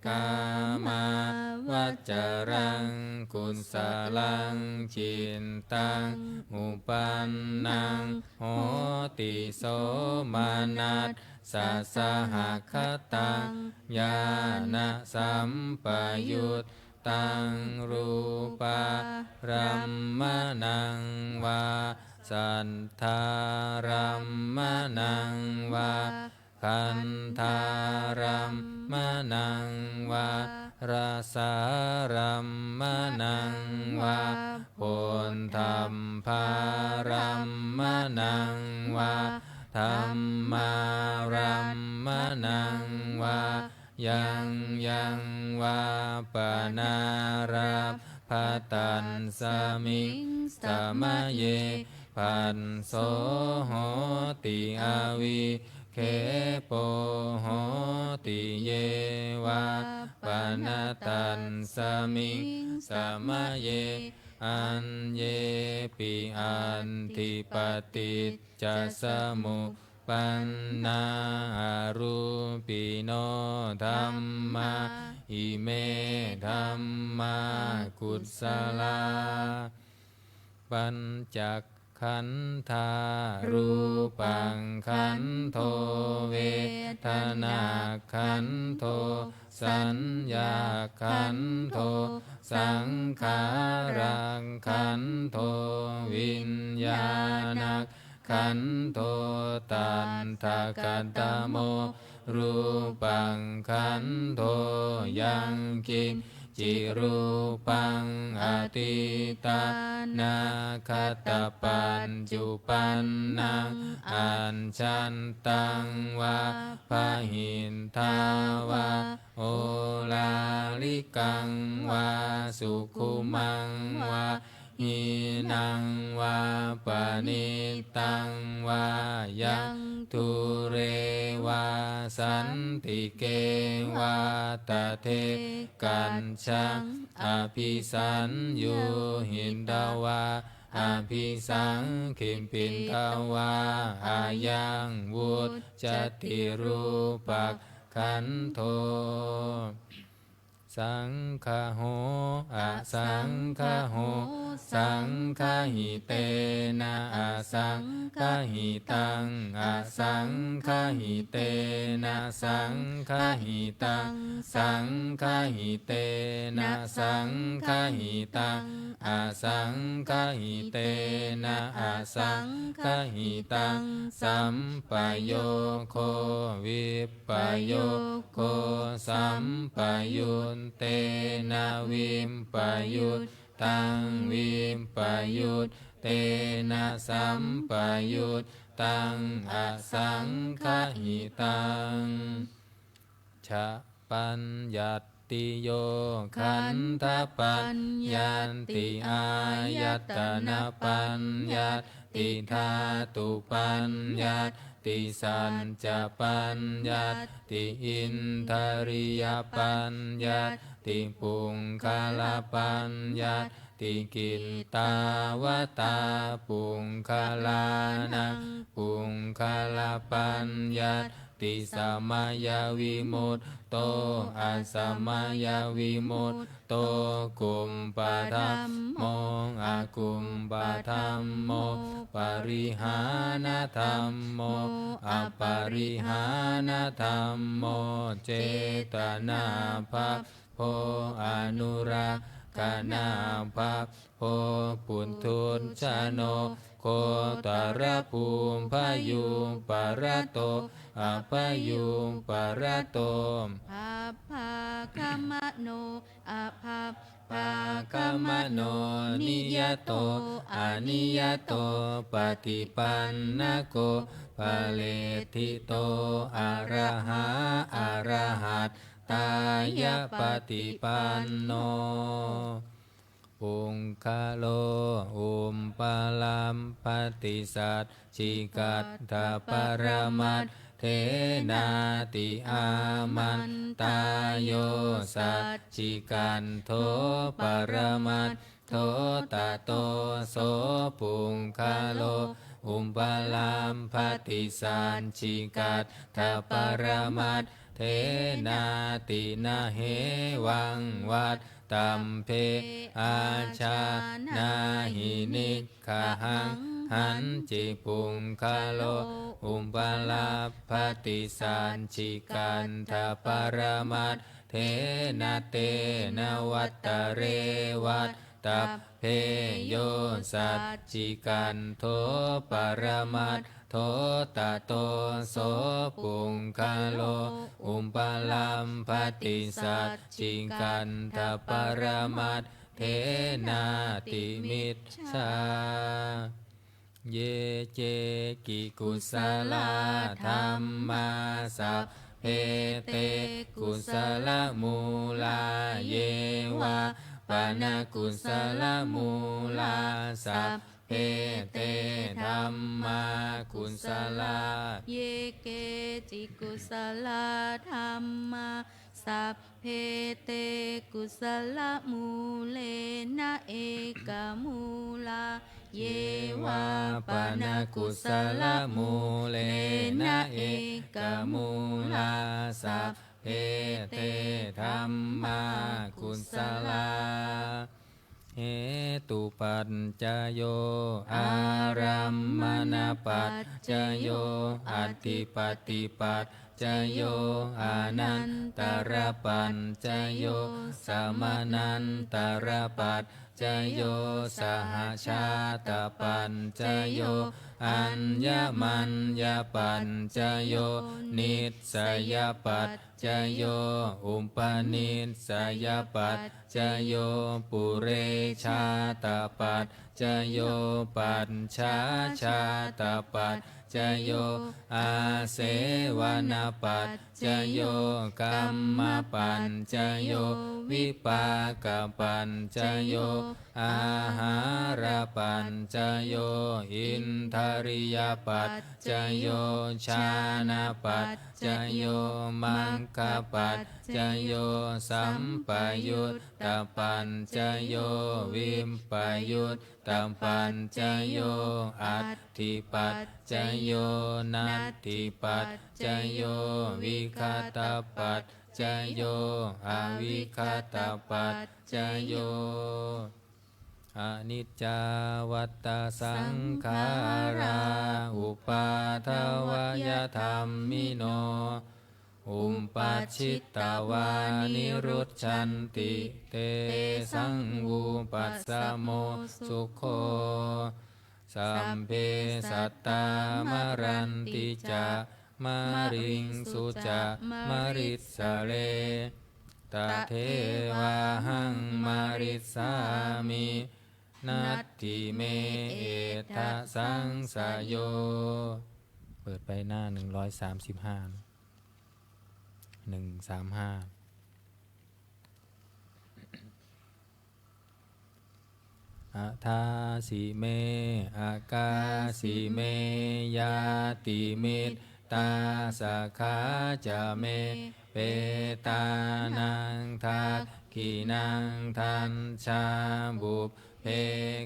kāmāvacaraṃ kusalaṃ cittaṃ uppannaṃ hoti somanassasahagataṃ ñāṇasampayuttaṃ rūpārammaṇaṃ vā saddārammaṇaṃ vā gandhārammaṇaṃ vā rasārammaṇaṃ vā phoṭṭhabbārammaṇaṃ vā dhammārammaṇaṃ vā yaṃ yaṃ vā panārabbha tasmiṃ samaye phasso hoti avi khepo hoti ye vā pana tasmiṃ samaye aññepi atthi paṭiccasamuppannā arūpino dhammā ime dhammā kusalā. Pañcakkhandhā rūpakkhandho vedanākkhandho saññākkhandho saṅkhārakkhandho viññāṇakkhandho. Tattha katamo rūpakkhandho? Yaṅkiñci rūpaṃ atītānāgatāpaccuppannaṃ ajjhattaṃ vā bahiddhā vā oḷārikaṃ vā sukhumaṃ vā hīnaṃ vā paṇītaṃ vā yaṃ dūre vā santike vā tadekajjhaṃ abhisaññūhitvā abhisaṅkhipitvā ayaṃ vuccati rūpakkhandho. Saṅgaho asaṅgaho saṅgahitena asaṅgahitaṃ asaṅgahitena saṅgahitaṃ saṅgahitena saṅgahitaṃ asaṅgahitena asaṅgahitaṃ sampayogo vippayogo sampayuttena vippayuttaṃ vippayuttena sampayuttaṃ asaṅgahitaṃ. Cha paññattiyo khandhapaññatti āyatanapaññatti dhātupaññatti saccapaññatti indriyapaññatti puggalapaññatti kittāvatā puggalānaṃ puggalapaññatti samayavimutto asamayavimutto kuppadhammo akuppadhammo parihānadhammo aparihānadhammo cetanābhabbo anurakkhanābhabbo puthujjano gotrabhū bhayapparato abhayapparato bhabbāgamano abhabbāgamano niyato aniyato paṭipannako phaleṭṭhito arahā arahattāya paṭipanno. Puggalo upalabbhati saccikaṭṭhaparamatthena ti āmantā. Yo saccikaṭṭho paramattho tato so puggalo upalabbhati saccikaṭṭhaparamatthenaṭṭhena hevaṃ vattabbe ājānāhi niggahaṃ. Hañci puggalo upalabbhati saccikaṭṭhaparamatthena tena vattabbe vattabbe. Yo saccikaṭṭho paramattho tato so puggalo upalabbhati saccikaṭṭhaparamatthenaṭṭhimicchā. Ye keci kusalā dhammā sabbe te kusalamūlā. Ye vā pana kusalamūlā sabbe te dhammā kusalā. Ye keci kusalā dhammā sabbe te kusalamūlena ekamūlā. Ye vā pana kusalamūlena ekamūlā sabbe te dhammā kusalā. Hetupaccayo ārammaṇapaccayo adhipatipaccayo anantarapaccayo samanantarapaccayo sahajātapaccayo aññamaññapaccayo nissayapaccayo upanissayapaccayo purejātapaccayo pacchājātapaccayo āsevanapaccayo kammapaccayo vipākapaccayo Āhārapaccayo, indriyapaccayo, jhānapaccayo, maggapaccayo, sampayuttapaccayo, vippayuttapaccayo, atthipaccayo, natthipaccayo, vigatapaccayo, avigatapaccayo. Aniccā vata saṅkhārā, uppādavayadhammino, uppajjitvā nirujjhanti, tesaṃ vūpasamo sukho. Sabbe sattā maranti ca, mariṃsu ca marissare, tathevāhaṃ marissāmi, natthi me ettha saṃsayo. เปิดไปหน้า หนึ่งร้อยสามสิบห้า หนึ่งสามห้า Adāsi me akāsi me, ñātimittā sakhā ca me, petānaṃ dakkhiṇaṃ dajjā, pubbe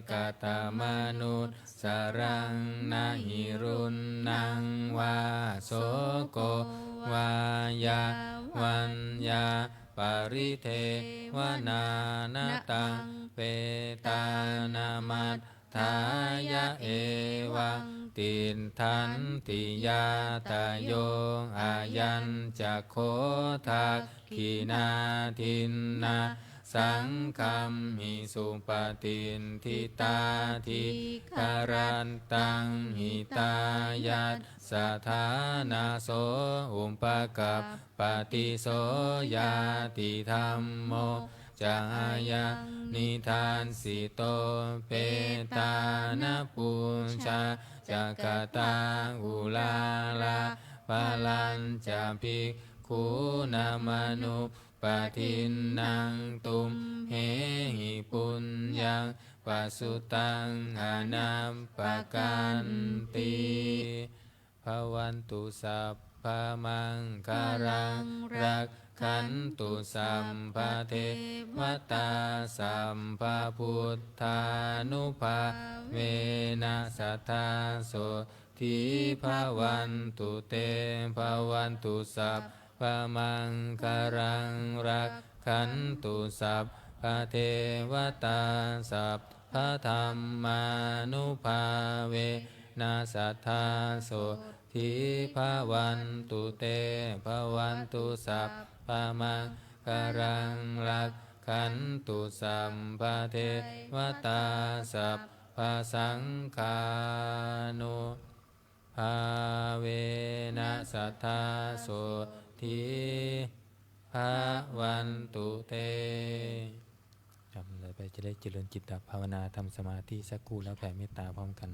katamanussaraṃ. Na hi ruṇṇaṃ vā soko vā, yā vaññā paridevanā, na taṃ petānamatthāya, evaṃ tiṭṭhanti ñātayo. Ayañca kho dakkhiṇā dinnā, saṅghamhi supatiṭṭhitā, dīgharattaṃ hitāyassa, ṭhānaso upakappati. So ñātidhammo ca ayaṃ nidassito, petāna pūjā ca katā uḷārā, balañca bhikkhūnamanuppadinnaṃ, tumhehi puññaṃ pasutaṃ anappakanti. Bhavatu sabbamaṅgalaṃ, rakkhantu sabbadevatā, sabbabuddhānubhāvena, sadā sotthī bhavantu te. Bhavatu sabbamaṅgalaṃ, rakkhantu sabbadevatā, sabbadhammānubhāvena, sadā sotthī bhavantu te. Bhavatu sabbamaṅgalaṃ, rakkhantu sabbadevatā, sabbasaṅghānubhāvena, sadā sotthī bhavantu te. ครับ เราไปจะได้เจริญจิตตภาวนา ทำสมาธิสักครู่ แล้วแผ่เมตตาพร้อมกัน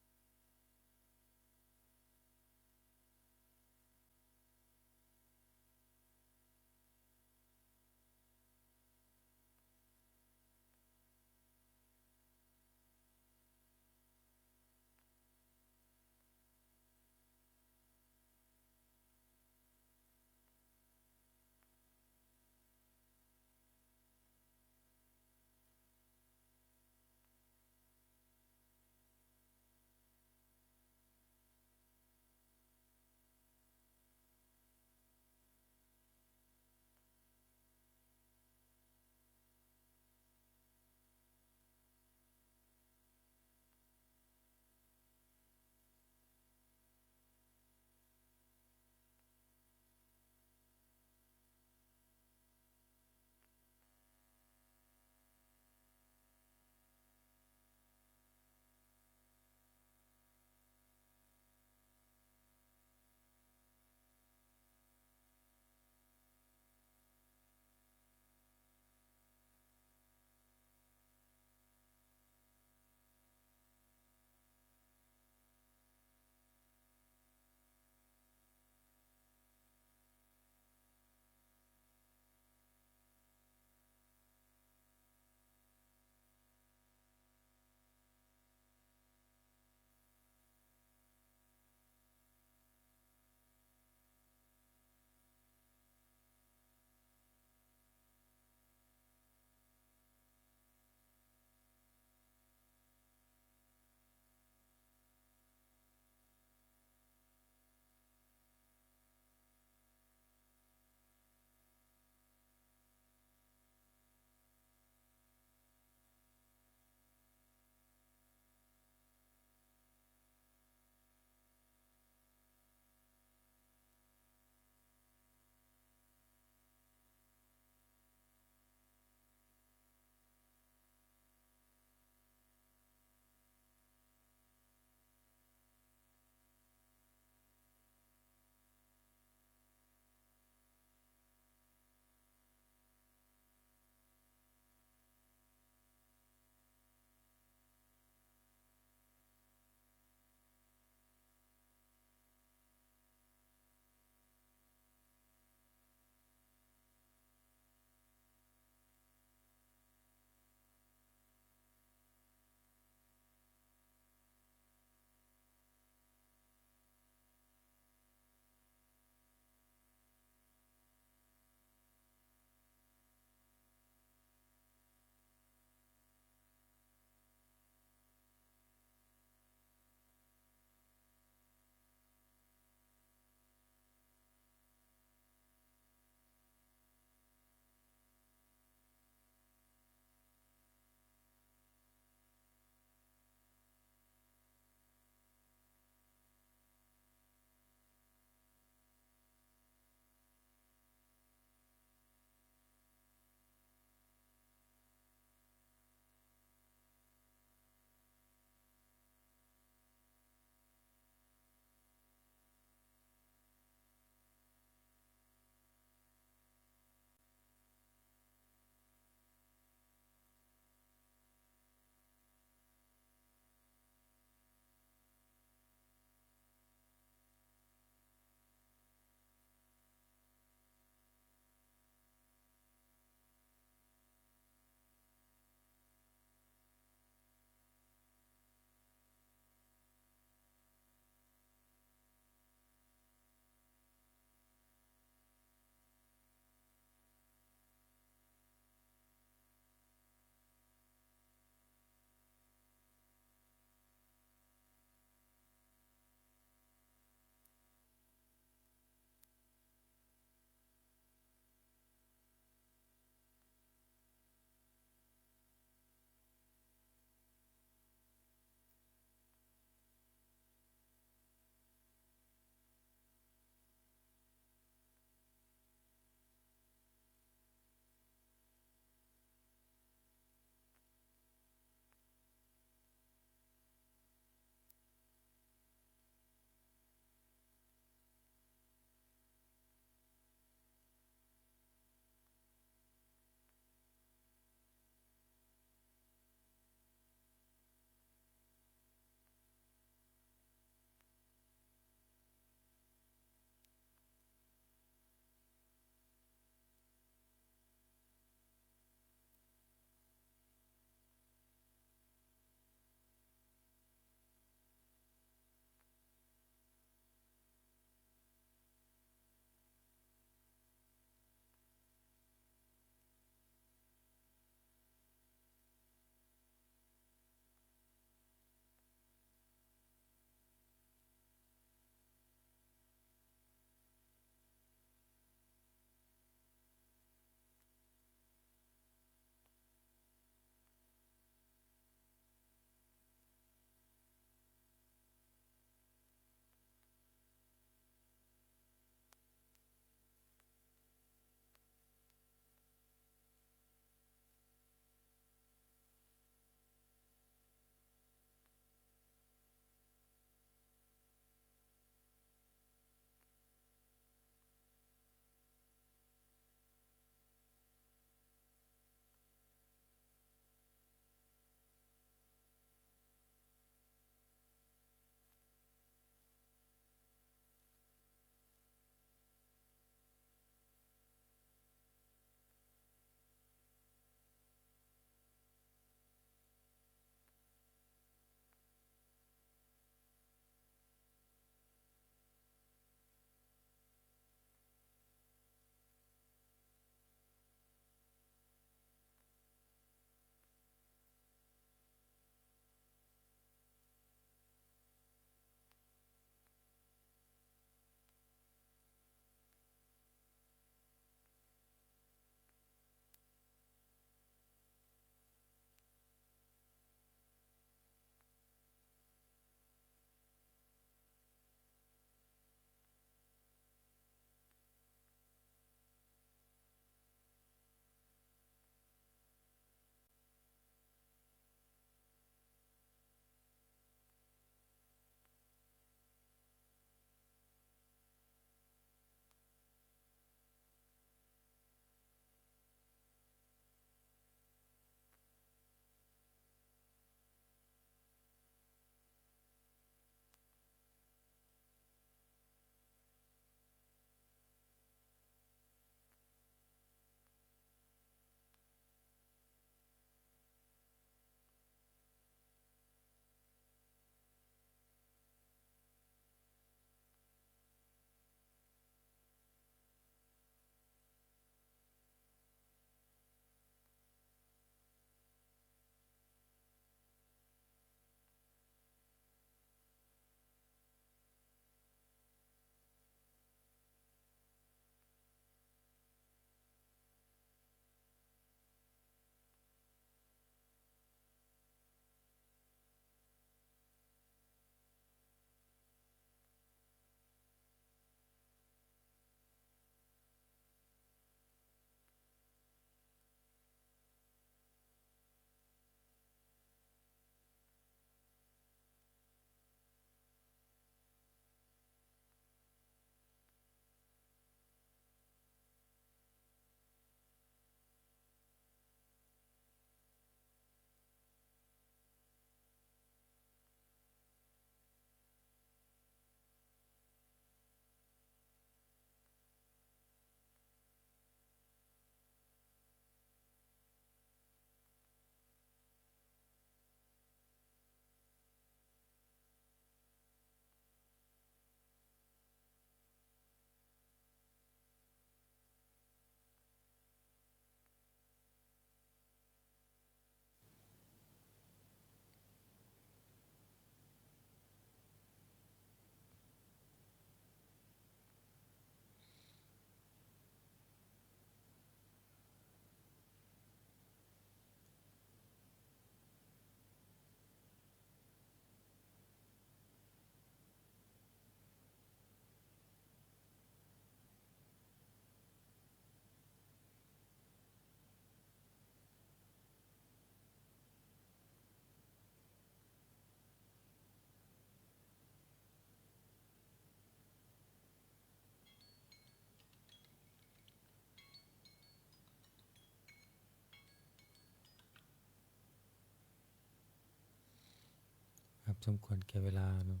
สมควรแก่เวลาเนาะ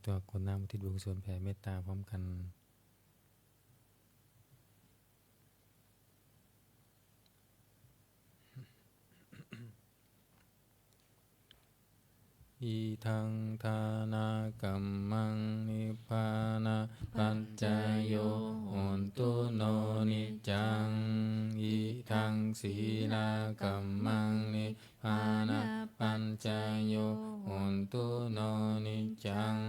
ตัวกรวดน้ำอุทิศบุญกุศลแผ่เมตตาพร้อมกัน Idaṃ dānakammaṃ nibbānapaccayo hotu no niccaṃ. Idaṃ sīlakammaṃ nibbānapaccayo hotu no niccaṃ.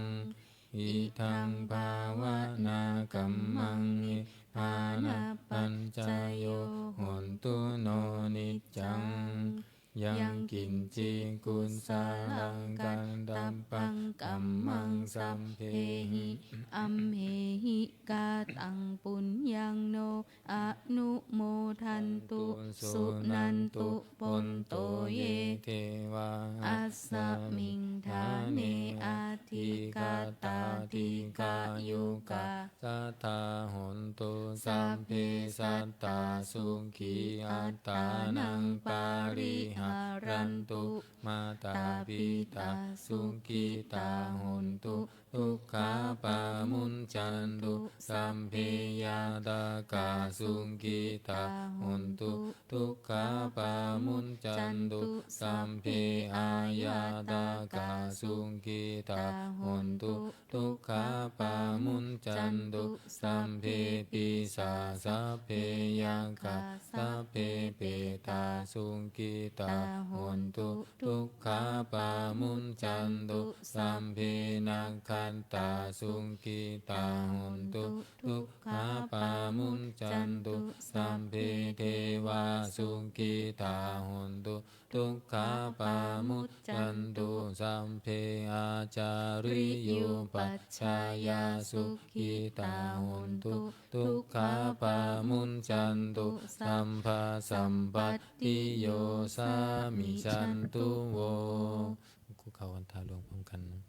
Idaṃ bhāvanākammaṃ nibbānapaccayo hotu no niccaṃ. Yaṃ kiñci kusalaṃ katabbaṃ kammaṃ sabbehi amhehi kataṃ puññaṃ no anumodantu suṇantu bhonto ye devā asmiṃ ṭhāne adhigatā dīghāyukā sadā hontu. Sabbe sattā sukhī attānaṃ pariharantu. Mātā pitā sukhitā hontu, dukkhā pamuñcantu. Sabbe ñātakā sukhitā hontu, dukkhā pamuñcantu. Sabbe aññātakā sukhitā hontu, dukkhā pamuñcantu. Sabbe pisā sabbe yakkhā sabbe petā sukhitā hontu, dukkhā pamuñcantu. Sabbe nakkhattā sukhitā hontu, dukkhā pamuñcantu. Sabbe devā sukhitā hontu, dukkhā pamuñcantu. Sabbe ācariyupajjhāyā sukhitā hontu, dukkhā pamuñcantu. Sabbasampattino samijjhantu vo. คุกเข่าวันทาหลวงพร้อมกันนะ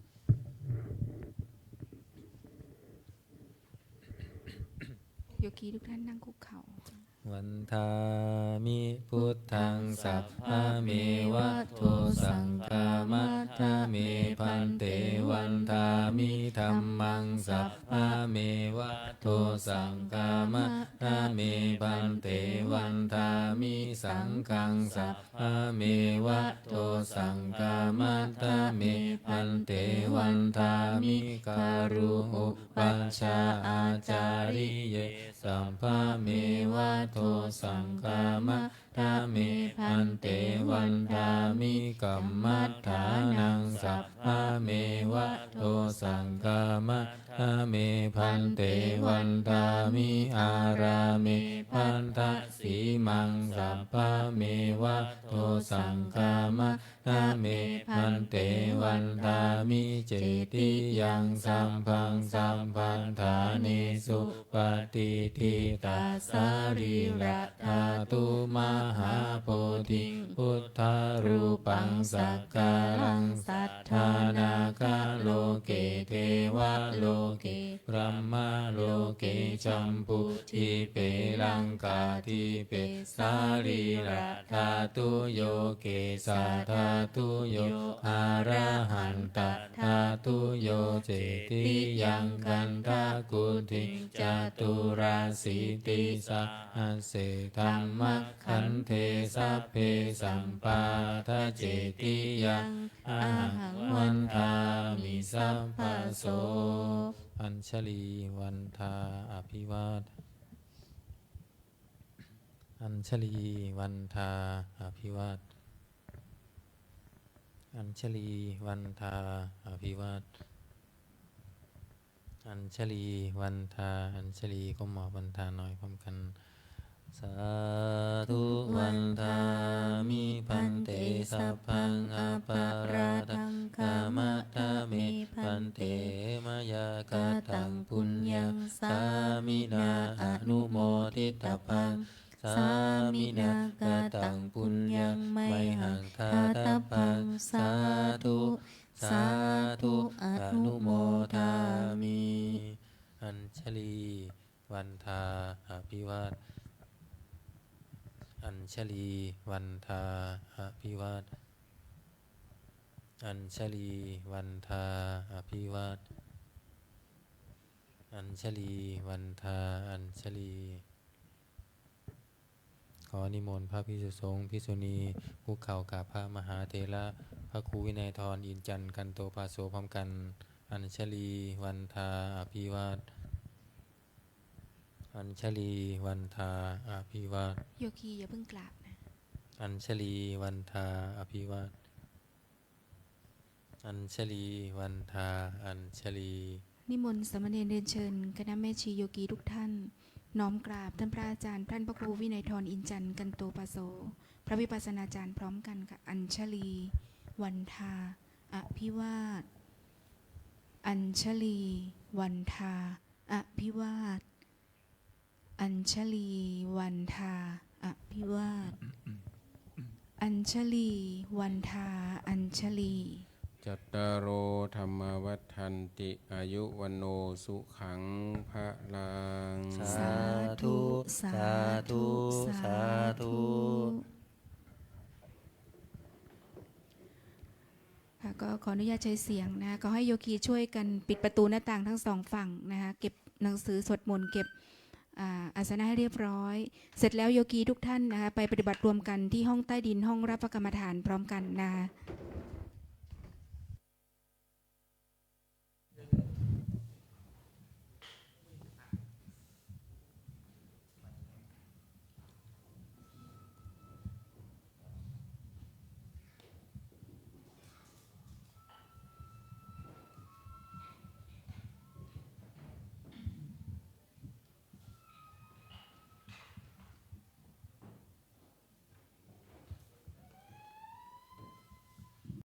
โยคีทุกท่านนั่งคุกเข่า Vandāmi buddhaṃ sabbameva dosaṃ khamatha me bhante. Vandāmi dhammaṃ sabbameva dosaṃ khamatha me bhante. Vandāmi saṅghaṃ sabbameva dosaṃ khamatha me bhante. Vandāmi guru upajjhāyācariye sabbameva dosaṃ khamatha me bhante. Vandāmi kammaṭṭhānaṃ sabbameva dosaṃ khamatha me bhante. Vandāmi ārāme baddhasīmaṃ sabbameva dosaṃ khamatha me bhante. Vandāmi cetiyaṃ sabbaṃ sabbaṭṭhānesu patiṭṭhitā sarīradhātu mahābodhiṃ buddharūpaṃ sakkāraṃ satthā nāgaloke devaloke brahmaloke jambudīpe laṅkādīpe sarīradhātuyo kesādhātuyo arahantadhātuyo. Cetiyaṃ gandhakuṭiṃ caturāsītisahase dhammakkhandhe sabbe sappādacetiyaṃ ahaṃ vandāmi sabbaso. Añjalī vandā abhivād Añjalī vandā abhivād Añjalī vandā abhivād Añjalī vandā Añjalī ก้มหัววันทาหน่อยพร้อมกัน Sādhu vandāmi bhante sabbaṃ aparādhaṃ khamatha me bhante mayā kataṃ puññaṃ sāminā anumoditabbaṃ sāminā kataṃ puññaṃ mayhaṃ dātabbaṃ sādhu sādhu anumodāmi. Añjalī vandā abhivād Añjalī vandā abhivād Añjalī vandā abhivat. Añjalī vandā añjalī. ขอนิมนต์พระภิกษุสงฆ์ภิกษุณีคุกเข่ากราบพระมหาเถระ พระครูวินัยธร อินทร์จันทร์ กันโตภาโส พร้อมกัน Añjalī vandā abhivat. Añjalī vandā abhivat. โยคีอย่าเพิ่งกราบนะ Añjalī vandā abhivat. Añjalī vandā añjalī. นิมนต์สามเณรเรียนเชิญคณะแม่ชีโยคีทุกท่าน น้อมกราบท่านพระอาจารย์ ท่านพระครูวินัยธร อินทร์จันทร์ กันโตภาโส พระวิปัสสนาจารย์พร้อมกันค่ะ Añjalī vandā abhivat. Añjalī vandā abhivat. Añjalī vandā abhivat. Añjalī vandā añjalī. Cattāro dhammā vaḍḍhanti, āyu vaṇṇo sukhaṃ balaṃ. Sādhu, sādhu, sādhu. ค่ะ ก็ขออนุญาตใช้เสียงนะ ขอให้โยคีช่วยกันปิดประตูหน้าต่างทั้งสองฝั่งนะคะ เก็บหนังสือสวดมนต์ เก็บ อ่า อาสนะให้เรียบร้อย เสร็จแล้วโยคีทุกท่านนะคะ ไปปฏิบัติรวมกันที่ห้องใต้ดิน ห้องรับพระกรรมฐานพร้อมกันนะคะ